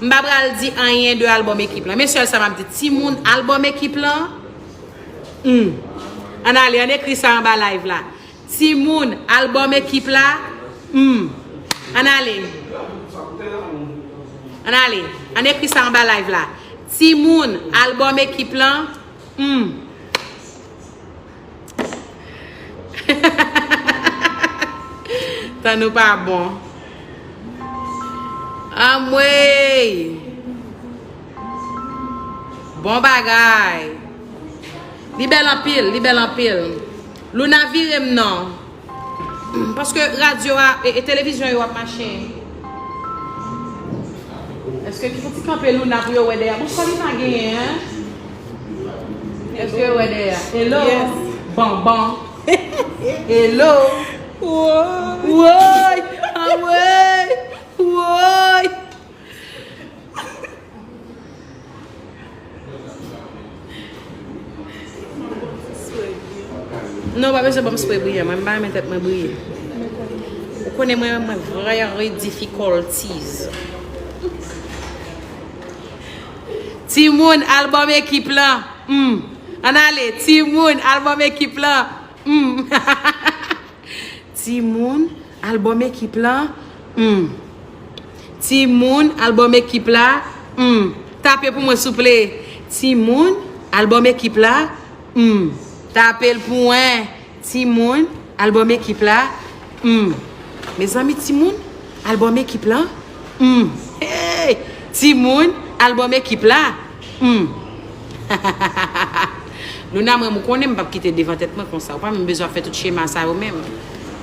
M pa pral di anyen de albòm Ekip lan. Men sèl sa m ap di, timoun, albòm Ekip lan, hmm. Ann ale, ann ekri sa anba live la. Timoun, albòm Ekip la, hmm. Ann ale. Ann ale, ann ekri sa anba live la. Timoun, albòm Ekip lan, hmm. Tan nou pa bon. Anmwey! Bon bagay! Li bèl anpil, li bèl anpil. Luna, vire m non. Paske radyo a, e, e televizyon yo ap mache. Èske ki fouti kanpe Luna pou yo wè dèyè? Bon, sa li pa genyen, hein? Èske yo wè dèyè? Hello? Yes. Bon, bon. Hello? Woy! Woy! Anmwey! Woy! Non, pa bezwen ban m spray briyan. Mwen, m pa renmen tèt mwen briye. Ou konnen mwen, mwen very difficulties. Timoun, albòm Ekip lan. Hmm. Ann ale. Timoun, albòm Ekip lan. Hmm. Timoun, albòm Ekip lan. Hmm. Timoun, albòm Ekip la. Hmm. Tape pou mwen, souple. Timoun, albòm Ekip la. Hmm. Tape l pou mwen. Timoun, albòm Ekip la. Hmm. Mezanmi, timoun, albòm Ekip la. Hmm. Hey! Timoun, albòm Ekip la. Hmm. Luna, mwen, ou konnen m p ap kite devan tèt mwen konsa. Ou pa menm bezwen ap fè tout chema sa yo menm.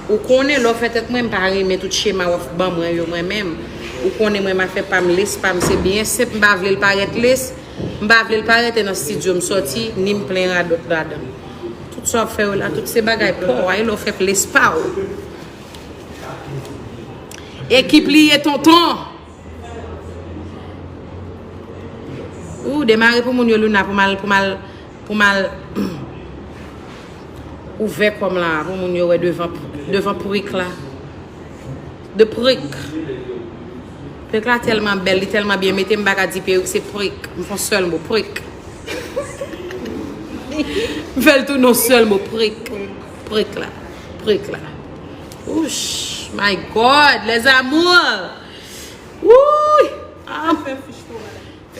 Ou konnen lè w fè tèt mwen, m pa renmen tout chema w ap ban mwen yo mwen menm. Ou konnen mwen, m ap fè pa m les pa m, se byen senp, m pa vle l parèt les, m pa vle l parèt nan estidyo m sòti, ni m plen radòt ladan l. Tout sa w ap fè yo la, tout se bagay pa w, a, e lè w fè les pa w. Ekip li ye, tonton. Ou demare pou moun yo, Luna, pou m al, pou m al, pou m al ouvè kò m la, pou moun yo wè devan, devan prik la. De prik. Perik la tèlman bèl, li tèlman byen mete, m pa ka di perik, se prik. M fè yon sèl mo, prik. M fè l tounen yon sèl mo, prik. Prik la. Prik la. Ouch, my God, les amours. Wouy. Ah.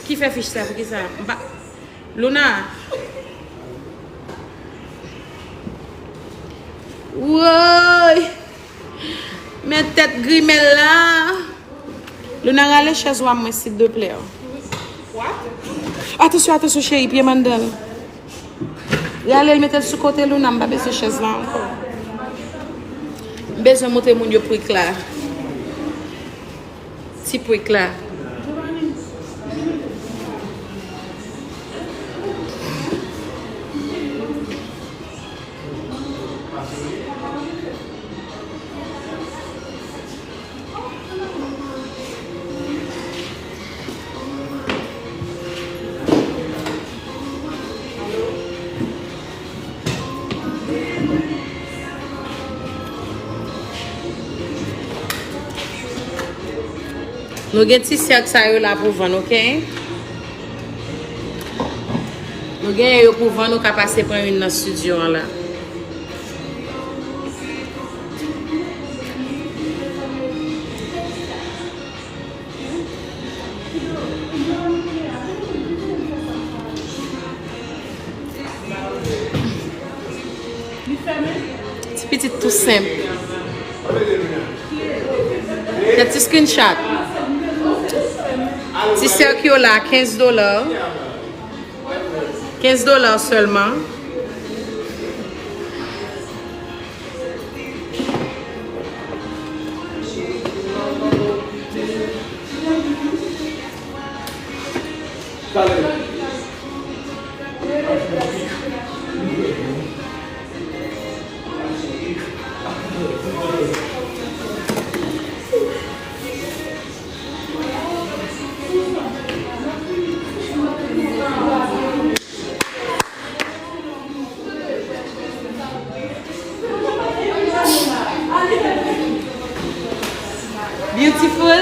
Ki fè fich sa, poukisa? M pa, Luna. Woy! Men tèt grimèl la. Luna, rale chèz ou a mwen, silvouplè. Atansyon, atansyon, cheri, pye m anndan l. Rale l, mete l sou kote, Luna, m pa bezwen chèz la ankò. M bezwen montre moun yo prik la. Ti prik la. Nou gen ti sèk sa yo la pou vann, oke? Nou genyen yo pou vann, ou ka pase pran youn nan estidyo an la. Ti pitit tou senp. Kèk ti screenshot. Ti sèk yo la, kenz dola. Kenz dola sèlman. Beautiful.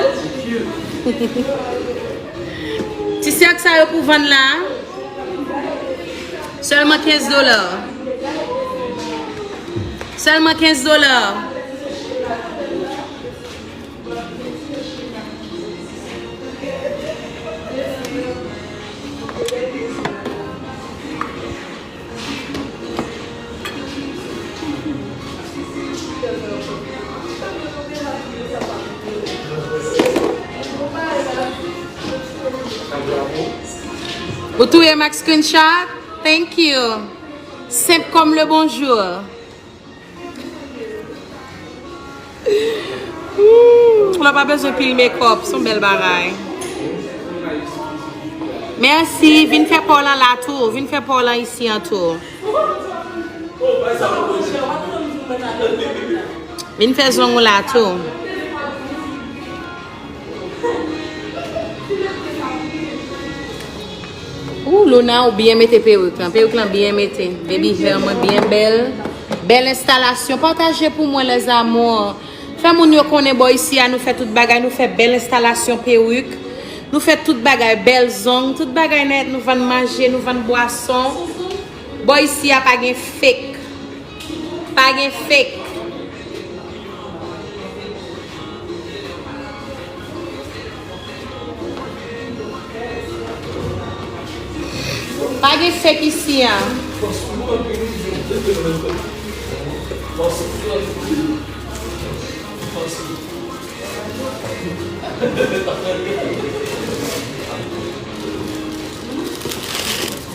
Ti sèk sa yo pou vann la. Sèlman kenz dola. Sèlman kenz dola. Ou touye m ak screenshot? Thank you. Senp kòm le bonjou. Hmm, lè w pa bezwen pil makeup, se yon bèl bagay. Mèsi, vin fè pa w lan la tou, vin fè pa w lan isi an tou. Vin fè zong ou la tou. Ou, Luna, ou byen mete perik lan. Perik lan byen mete. Baby hair mwen byen bèl. Bèl enstalasyon. Pataje pou mwen, les amours. Fè moun yo konnen bò isi a, nou fè tout bagay. Nou fè bèl enstalasyon perik. Nou fè tout bagay, bèl zong. Tout bagay nèt. Nou vann manje, nou vann bwason. Bò isi a pa gen fake. Pa gen fake. Pa gen fake isi a.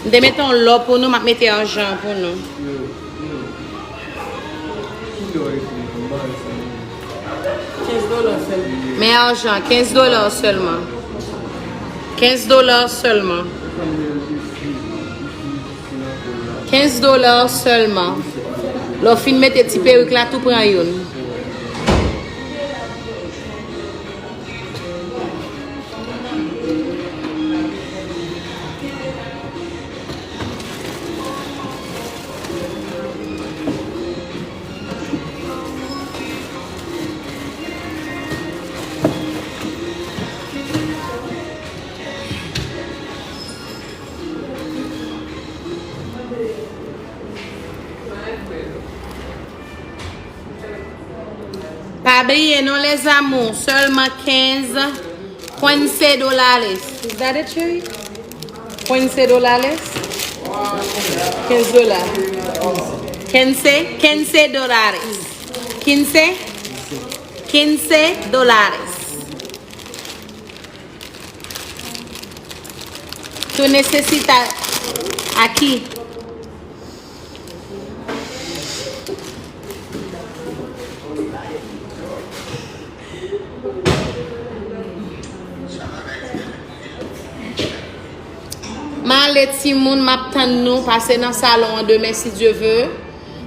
M te mete yon lò pou nou, m ap mete ajan pou nou. Men ajan, kenz dola sèlman. Kenz dola sèlman. Kenz dola sèlman. Lè w fin mete ti perik la, tou pran youn. Pa bliye non, les amours, sèlman kenz, quince dólares. Is that it, chérie? Quince dólares? Kenz dola. Quince, quince dólares. Quince, quince dólares. Tú necesitas aquí. M ale timoun, m ap tann nou. Pase nan salon an demen, si Dye ve.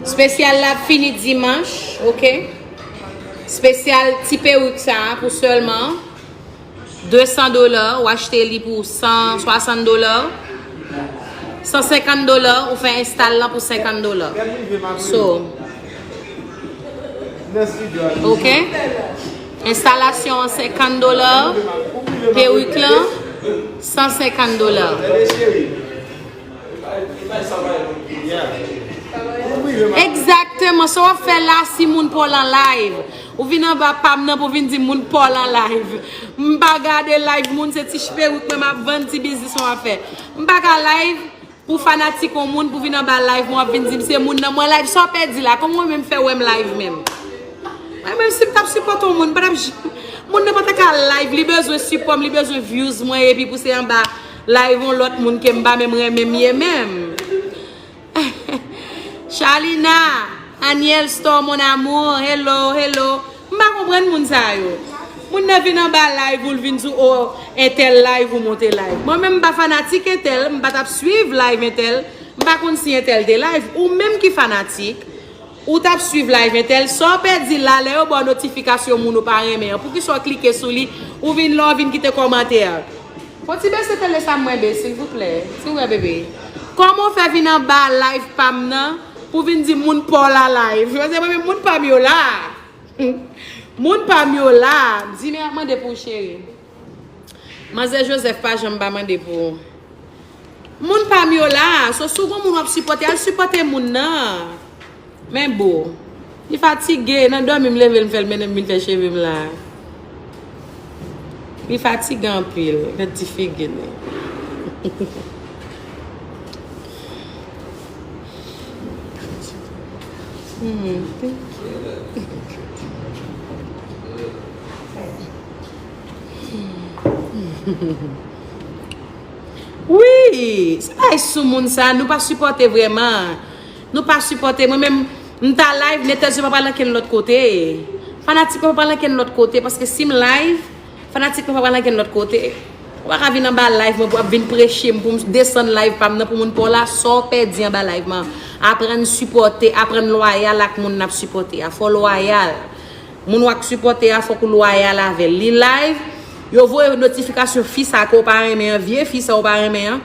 Espesyal la ap fini dimanch, oke? Espesyal ti perik sa a pou sèlman de san dola, ou achte li pou san swasant dola. San senkant dola, ou fè enstal lan pou senkant dola. So, oke? Enstalasyon an senkant dola, perik lan san senkant dola. Egzakteman, sa w ap fè la si moun pa w lan live. Ou vin anba pa m nan pou vin di moun pa w lan live. M pa gade live moun, se ti perik mwen m ap vann, ti biznis mwen m ap fè. M pa ka live pou fanatik yon moun pou vin anba live mwen, w ap vin di m se moun nan mwen live. Sa w pèdi la? Kòman w menm fè wè m live menm? Mwen menm si m t ap sipòte yon moun, m pa t ap j-, moun nan pa ta ka live, li bezwen sipò m, li bezwen views mwen, epi pou se anba live yon lòt moun ke m pa menm renmen m ye menm. Shalina, Aniel Store, mon amour, hello, hello. M pa konprann moun sa yo. Moun nan vin anba live ou, l vin di w, o, entèl live ou monte live. Mwen menm m pa fanatik entèl, m pa t ap swiv live entèl, m pa konn si entèl te live. Ou menm ki fanatik, ou t ap swiv live entèl, sa w pèdi la, lè yo ba w notifikasyon moun ou pa renmen an, poukisa w klike sou li, ou vin la, w vin kite kòmantè? Fò ti bese tele sa mwen be, silvouplè. Ti wè bebe. Kòman w fè vin anba live pa m nan pou vin di moun pa w la live? Paske mwen menm moun pa m yo la. Moun pa m yo la. Di men ap mande pou w cheri. Manzè Joseph pa janm pa mande pou ou. Moun pa m yo la. So, si w gon moun w ap sipòte, al sipòte moun nan. Men boo, li fatige, nan dòmi m leve l, m fè l mennen m vin fè cheve m la. Li fatige anpil, gad ti figi li. Hmm, thank you. Wi, se bagay sou moun sa, nou pa sipòte vrèman. Nou pa sipòte. Mwen menm, m ta live, netèz yo pa pral ankenn lòt kote. Fanatik mwen pa pral ankenn lòt kote, paske si m live, fanatik mwen pa pral ankenn lòt kote. Ou pa ka vin anba live mwen pou ap vin preche m, pou m desann live pa m nan, pou moun pa w la, sa w pèdi anba live mwen. Aprann sipòte, aprann lwayal ak moun n ap sipòte a. Fò w lwayal. Moun w ap sipòte a, fòk ou lwayal avè l. Li live, yo voye notifikasyon fi sa ke w pa renmen an, vye fi sa w pa renmen an.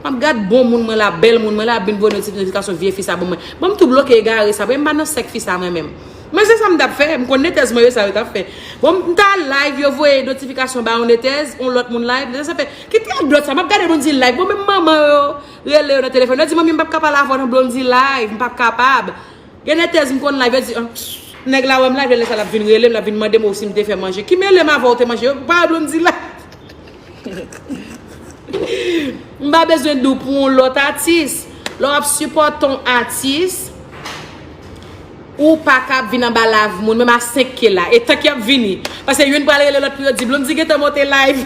M ap gad bon moun mwen la, bèl moun mwen la, ap vin voye notifikasyon vye fi sa ban mwen. Ban m tou bloke egare sa, paske m pa nan sèk fi sa mwen menm. Men se sa m t ap fè, m konn netèz mwen yo sa yo t ap fè. Bon, m ta live, yo voye notifikasyon ba yon netèz, yon lòt moun live, netèz ap fè, ki ti radòt sa, m ap gade moun di live, bon, menm manman yo rele yo nan telefòn, yo di manmi m p ap ka pale avè w nan Blondy live, m p ap kapab. Gen netèz m konn live, yo di, ah, nèg la wè m live, lè sa l ap vin rele m, l ap vin mande m ou si m te fè manje. Ki mele m avè w te manje? Yo pa Blondy live. M pa bezwen di w pou yon lòt atis. Lè w ap sipòte yon atis, ou pa ka ap vin anba live moun, menm a senk K la. E tank y ap vini. Paske youn pral rele lòt pou yo di, Blondy gentan monte live.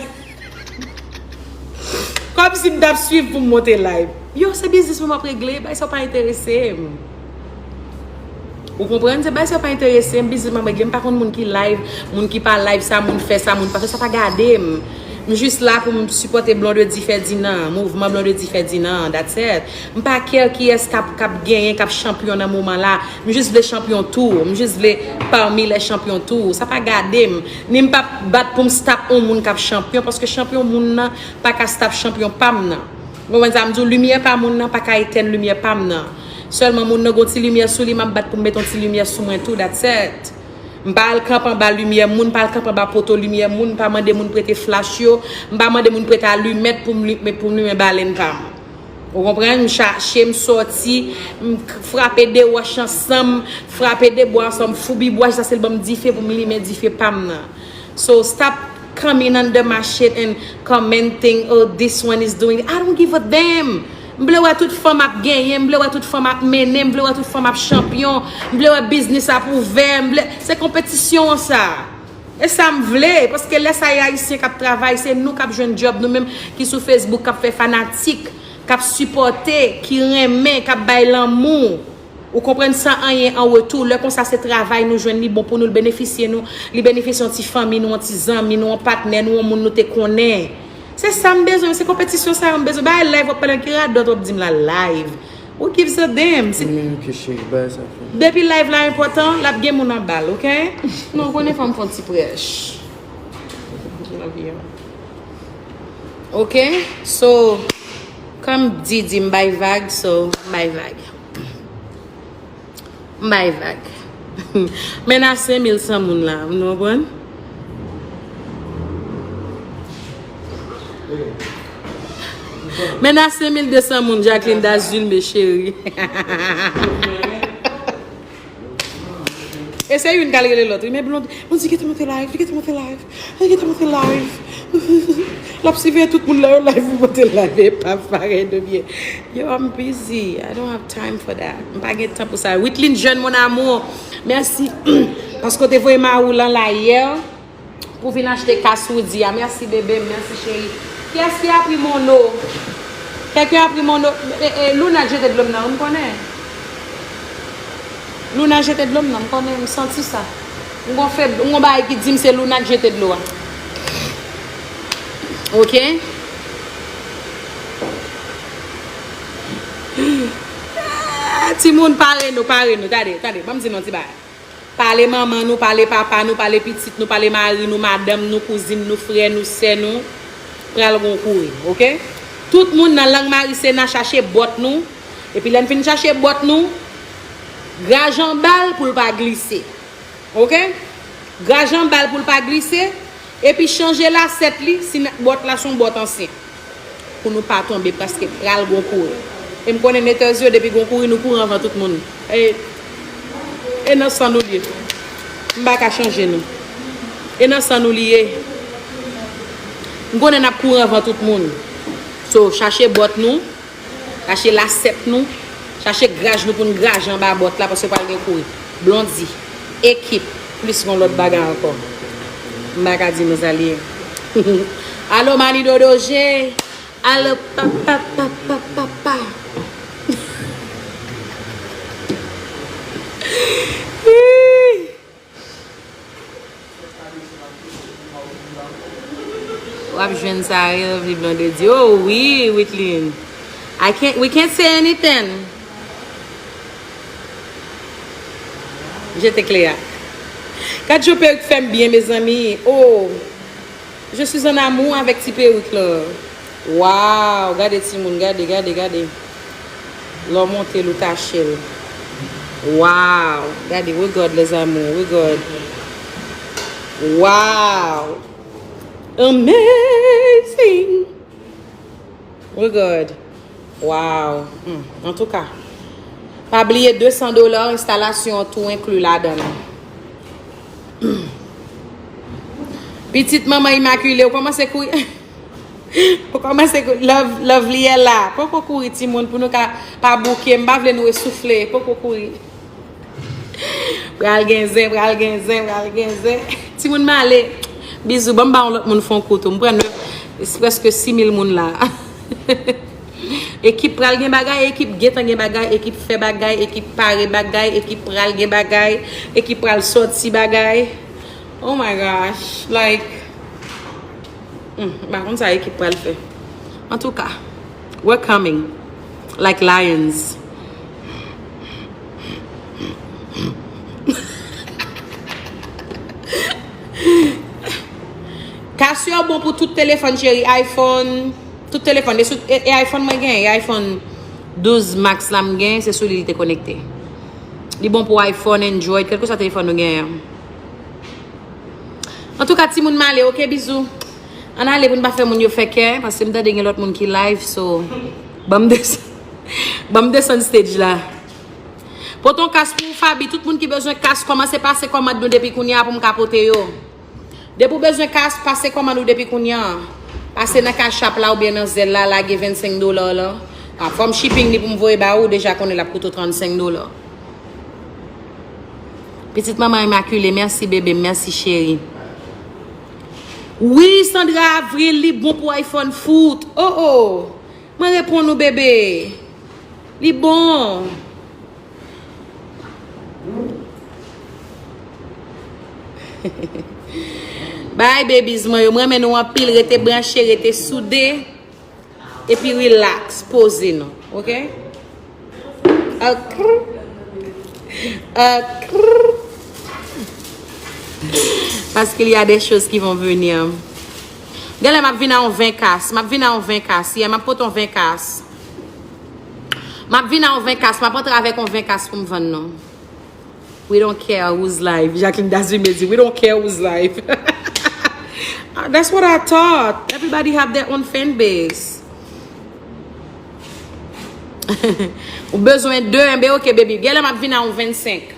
Kòmsi m t ap swiv pou m monte live. Yo, se biznis mwen m ap regle, bay sa w pa enterese m. Ou konprann? Se bay sa w pa enterese m, biznis mwen m ap regle. M pa konn moun ki live, moun ki pa live, sa moun fè, sa moun pa fè, sa pa gade m. M jis la pou m sipòte Blondedy Ferdinand, mouvman Blondedy Ferdinand, that's it. M pa care kiyès k ap, k ap genyen, k ap chanpyon nan moman la. M jis vle chanpyon tou. M jis vle parmi les champions tou. Sa pa gade m. Ni m p ap bat pou m stop yon moun k ap chanpyon, paske chanpyon moun nan pa ka stop chanpyon pa m nan. Ou konprann sa m di w? Limyè pa moun nan pa ka etèn limyè pa m nan. Sèlman moun nan gon ti limyè sou li, m ap bat pou m met yon ti limyè sou mwen tou, that's it. M pa al kanpe anba limyè moun, m pa al kanpe anba poto limyè moun, m pa mande moun prete flach yo, m pa mande moun prete alimèt pou m li-, pou m limen balen pa m. Ou konprann? M chache, m sòti, m k- frape de wòch ansanm, frape de bwa ansanm, foubi bwa jiskaske l ban m dife pou m limen dife pa m nan. So, stop coming under my shit and commenting, "Oh, this one is doing it." I don't give a damn. M vle wè tout fanm ap genyen, m vle wè tout fanm ap mennen, m vle wè tout fanm ap chanpyon, m vle wè biznis ap ouvè, m vle, se konpetisyon an sa. E sa m vle, paske lè sa e ayisyen k ap travay, se nou k ap jwenn djòb, nou menm ki sou Facebook, k ap fè fanatik, k ap sipòte, ki renmen, k ap bay lanmou. Ou konprann, san anyen an retou. Lè konsa se travay nou jwenn, li bon pou nou, li benefisye nou, li benefisye yon ti fanmi nou, yon ti zanmi nou, yon patnè nou, yon moun nou te konnen. Se sa m bezwen, se konpetisyon sa yo m bezwen. Bay live w ap pale ki radòt w ap di m la live. Who gives a damn? Si Mwen ki cheri bay sa fè. Depi live la enpòtan, l ap gen moun anba l, oke? Non, w konnen fò m fè yon ti prèch. Ok, so, kòm di di m bay vag, so, m bay vag. M bay vag. Men na senk mil san moun la, nou konprann? Men na senk mil de san moun, Jacqueline Dazulme, cheri. E se youn k al rele lòt, wi, men Blonde, Blonde, kite monte live, kite monte live, kite monte live. L ap siveye tout moun la, yo live pou monte live, e pa parèy de byen. Yo, I'm busy. I don't have time for that. M pa gen tan pou sa. Witlin Jeune, mon amour, mèsi paske w te voye mari w lan la yè pou vin achte kas Woody a. Mèsi, bebe m. Mèsi, cheri. Kiyès ki apri mon lo? Kèlken apri mon lo? E, e, Luna jete dlo m nan, ou m konnen. Luna jete dlo m nan, m konnen, m santi sa. M gon feb, m gon bagay ki di m se Luna k jete dlo a. Ok? Ah, timoun, pare nou, pare nou. Tande, tande, ban m di nou yon ti bagay. Pale manman nou, pale papa nou, pale pitit nou, pale mari nou, madanm nou, kouzin nou, frè nou, sè nou, pral gon kouri, ok? Tout moun nan lang Marisena chache bòt nou, epi lè n fin chache bòt nou, graj anba l pou l pa glise, ok? Graj anba l pou l pa glise, epi chanje lasèt li, si n- bòt la se yon bòt ansyen. Pou nou pa tonbe, paske pral gon kouri. E m konnen Netherz yo, depi gon kouri, nou kouri anvan tout moun. E, e nan san nou l ye. M pa ka chanje nou. E nan san nou li ye. M konnen n ap kouri anvan tout moun. So, chache bòt nou, chache lasèt nou, chache graj nou pou n graje anba bòt la, paske pral gen kouri. Blondy, ekip, plis gon lòt bagay ankò. M pa ka di nou sa l ye. Alo, Mani Dodo J. Alo, papa, papa, papa. W ap jwenn sa, Blondedy. Oh, wi, Witlin. I can't, we can't say anything. Jete kle a. Gad jan perik fè m byen, mezanmi. Oh. Je suis en amour avèk ti perik la. Wow, gade timoun, gade, gade, gade. Lè w monte l, ou tache l. Wow, gade, regard les amours, regard. Wow. Amazing. Regard. Wow. Hmm. Antouka, pa bliye de san dola, enstalasyon an tou enkli ladan l. Pitit manman Imakile, ou kòmanse kouri. Ou kòmanse kouri. Love, Lovely la. Poko kouri, timoun, pou nou ka pa bouke. M pa vle nou esoufle. Poko kouri. Pral gen zen, pral gen zen, pral gen zen. Timoun, m ale. Bizou, ban m ba yon lòt moun fè yon kou tou. M pran nèf, prèske sis mil moun la. Ekip pral gen bagay, ekip gentan gen bagay, ekip fè bagay, ekip pare bagay, ekip pral gen bagay, ekip pral sòti bagay. Oh my gosh, like, hmm, m pa konn sa ekip pral fè. Antouka, we're coming like lions. Kas yo bon pou tout telefòn, cheri. iPhone, tout telefòn. E, sou, e, e iPhone mwen gen, e iPhone douz Max la m gen, se sou li li te konekte. Li bon pou iPhone, Android, kèlkeswa telefòn nou genyen. Antouka, timoun, m ale, ok, bizou. Ann ale pou n pa fè moun yo fè kè, paske m tande gen lòt moun ki live, so. Ban m desann, ban m desann stage la. Pote yon kas pou Faby. Tout moun ki bezwen kas, kòmanse pase kòmand nou depi kounye a pou m ka pote yo. Depi w bezwen kas, pase kòmand ou depi kounye a. Pase nan Cash App la oubyen nan Zelle la, lage vennsenk dola w lan. A, fò m shipping li pou m voye ba ou, deja konnen l ap koute w trannsenk dola. Pitit manman Imakile, mèsi bebe m, mèsi cheri. Wi, Sandra Avril, li bon pou iPhone fout. Oh, oh. Mwen reponn ou, bebe. Li bon. Bye, babies mwen yo. Mwen renmen nou anpil. Rete branche, rete soude. Epi relax, poze nou. Ok? Ok. Ok. Parce qu'il y a des choses qui vont venir. Genlè m ap vin a yon ven kas. M ap vin a yon ven kas. Yeah, m ap pote yon ven kas. M ap vin a yon ven kas. M ap antre avèk yon ven kas pou m vann nou. We don't care whose life. Jacqueline Dazime di, "We don't care whose life." Ah, that's what I thought. Everybody have their own fan base. Ou bezwen de, enben ok, baby. Genlè m ap vin a yon vennsenk.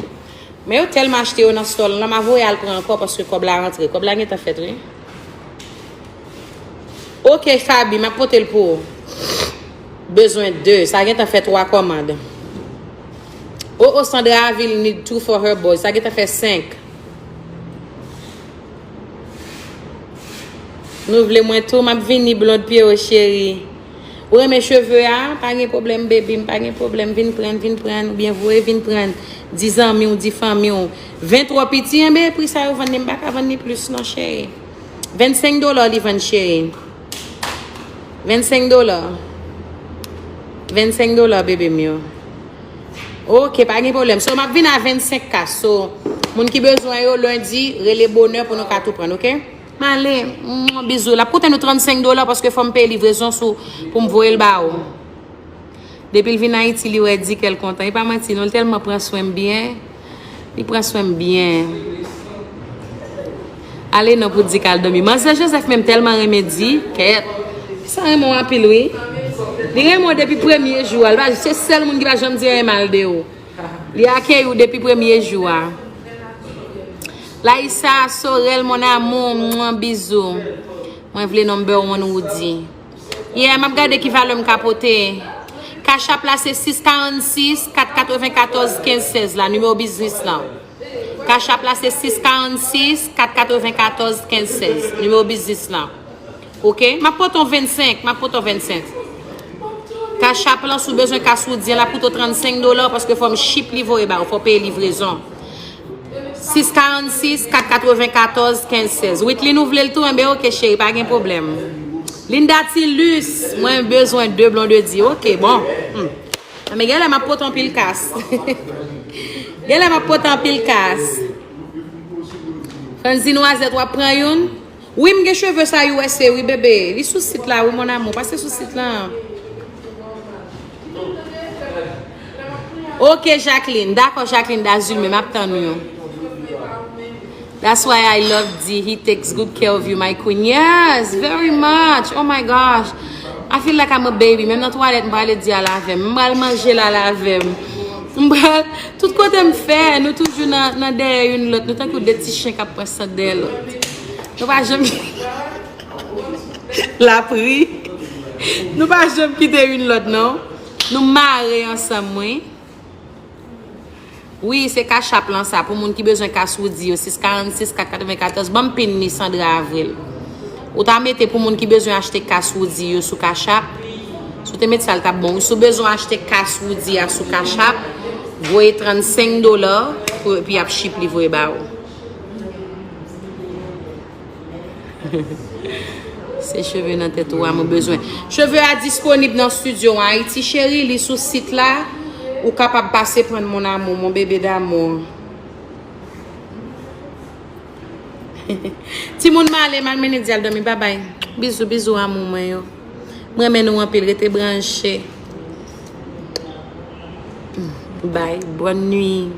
Men yo tèlman achte yo nan store lan, m a voye al pran ankò paske kòb la rantre. Kòb la gentan fèt, wi. Ok, Faby, m ap pote l pou ou. Bezwen de. Sa gentan fè twa kòmand. Oh, oh, Sandra Avil need two for her boy. Sa gentan fè senk. Nou vle mwen tou, m ap vini, Blonde Pierrot cheri. Ou renmen cheve a? Pa gen pwoblèm, baby m, pa gen pwoblèm. Vin prann, vin prann, oubyen voye vin prann. Di zanmi w, di fanmi w. Ven twò piti, enben, pri sa yo vann li, m pa ka vann li plis non, cheri. Vennsenk dola li vann, cheri. Vennsenk dola. Vennsenk dola, bebe m yo. Ok, pa gen pwoblèm. So, m ap vin a vennsenk kas. So, moun ki bezwen yo, lendi, rele bonè pou nou ka tou prann, ok? M ale. Mwa, bizou. L ap koute nou trannsenk dola paske fò m peye livrezon sou, pou m voye l ba ou. Depi l vin Ayiti, li wè di kè l kontan. E pa manti, non, l tèlman pran swen m byen. Li pran swen m byen. Ale non pou di k al dòmi. Manzè Joseph menm tèlman renmen di, kèt. Sa renmen w anpil, wi. Li renmen w depi premye jou a. Li pa, se sèl moun ki pa janm di anyen mal de ou. Li akeyi w depi premye jou a. Laïssa Sorel, mon amour, mwen bizou. Mwen vle number one Woody. Yeah, m ap gade ki valè m ka pote. Cash App la se sis karannsis, kat katrevenkatòz, kenz sèz la, nimewo biznis lan. Cash App la se sis karannsis, kat katrevenkatòz, kenz sèz, nimewo biznis lan. Ok? M ap pote yon vennsenk, m ap pote yon vennsenk. Cash App lan, si w bezwen kas Woody an, l ap koute w trannsenk dola, paske fò m ship li voye ba ou, fò w peye livrezon. Sis karannsis, kat katrevenkatòz, kenz sèz. Whitley, nou vle l tou, enben ok, cheri, pa gen pwoblèm. Linda Tilus, mwen bezwen de Blondedy. Ok, bon. Hmm. Men genlè m ap pote anpil kas. Genlè m ap pote anpil kas. Franzi Nwazèt, w ap pran youn? Wi, m gen cheve sa U S A, wi, bebe. Li sou sit la, wi, mon amour. Pase sou sit la. Ok, Jacqueline. Dakò, Jacqueline Dazulme, m ap tann ou. That's why I love D. He takes good care of you, my queen. Yes, very much. Oh my gosh. I feel like I'm a baby. Menm nan twalèt, m prale di a lave m. M pral manje la lave m. M pral, tout kote m fè, nou toujou nan, nan dèyè youn lòt. Nou tankou de ti chen k ap pran sant dèyè lòt. Nou pa janm lapri. Nou pa janm kite youn lòt, non. Nou mare ansanm, wi. Wi, se Cash App lan sa, pou moun ki bezwen kas Woody yo, sis karannsis, kat katrevenkatòz, ban m pin li, Sandra Avril. Ou ta mete pou moun ki bezwen achte kas Woody yo sou Cash App. Si w te met sa, l t ap bon. Si w bezwen achte kas Woody a sou Cash App, voye trannsenk dola, pou, epi y ap ship li voye ba ou. Se cheve nan tèt ou a mwen bezwen. Cheve a disponib nan studio an Ayiti, cheri, li sou sit la. Ou kapab pase pran mon amour, mon bébé d'amour. Timoun m ale, m al mennen di al dòmi, babay. Bizou, bizou, amour mwen yo. M renmen nou anpil, rete branche. Bye, bonne nuit.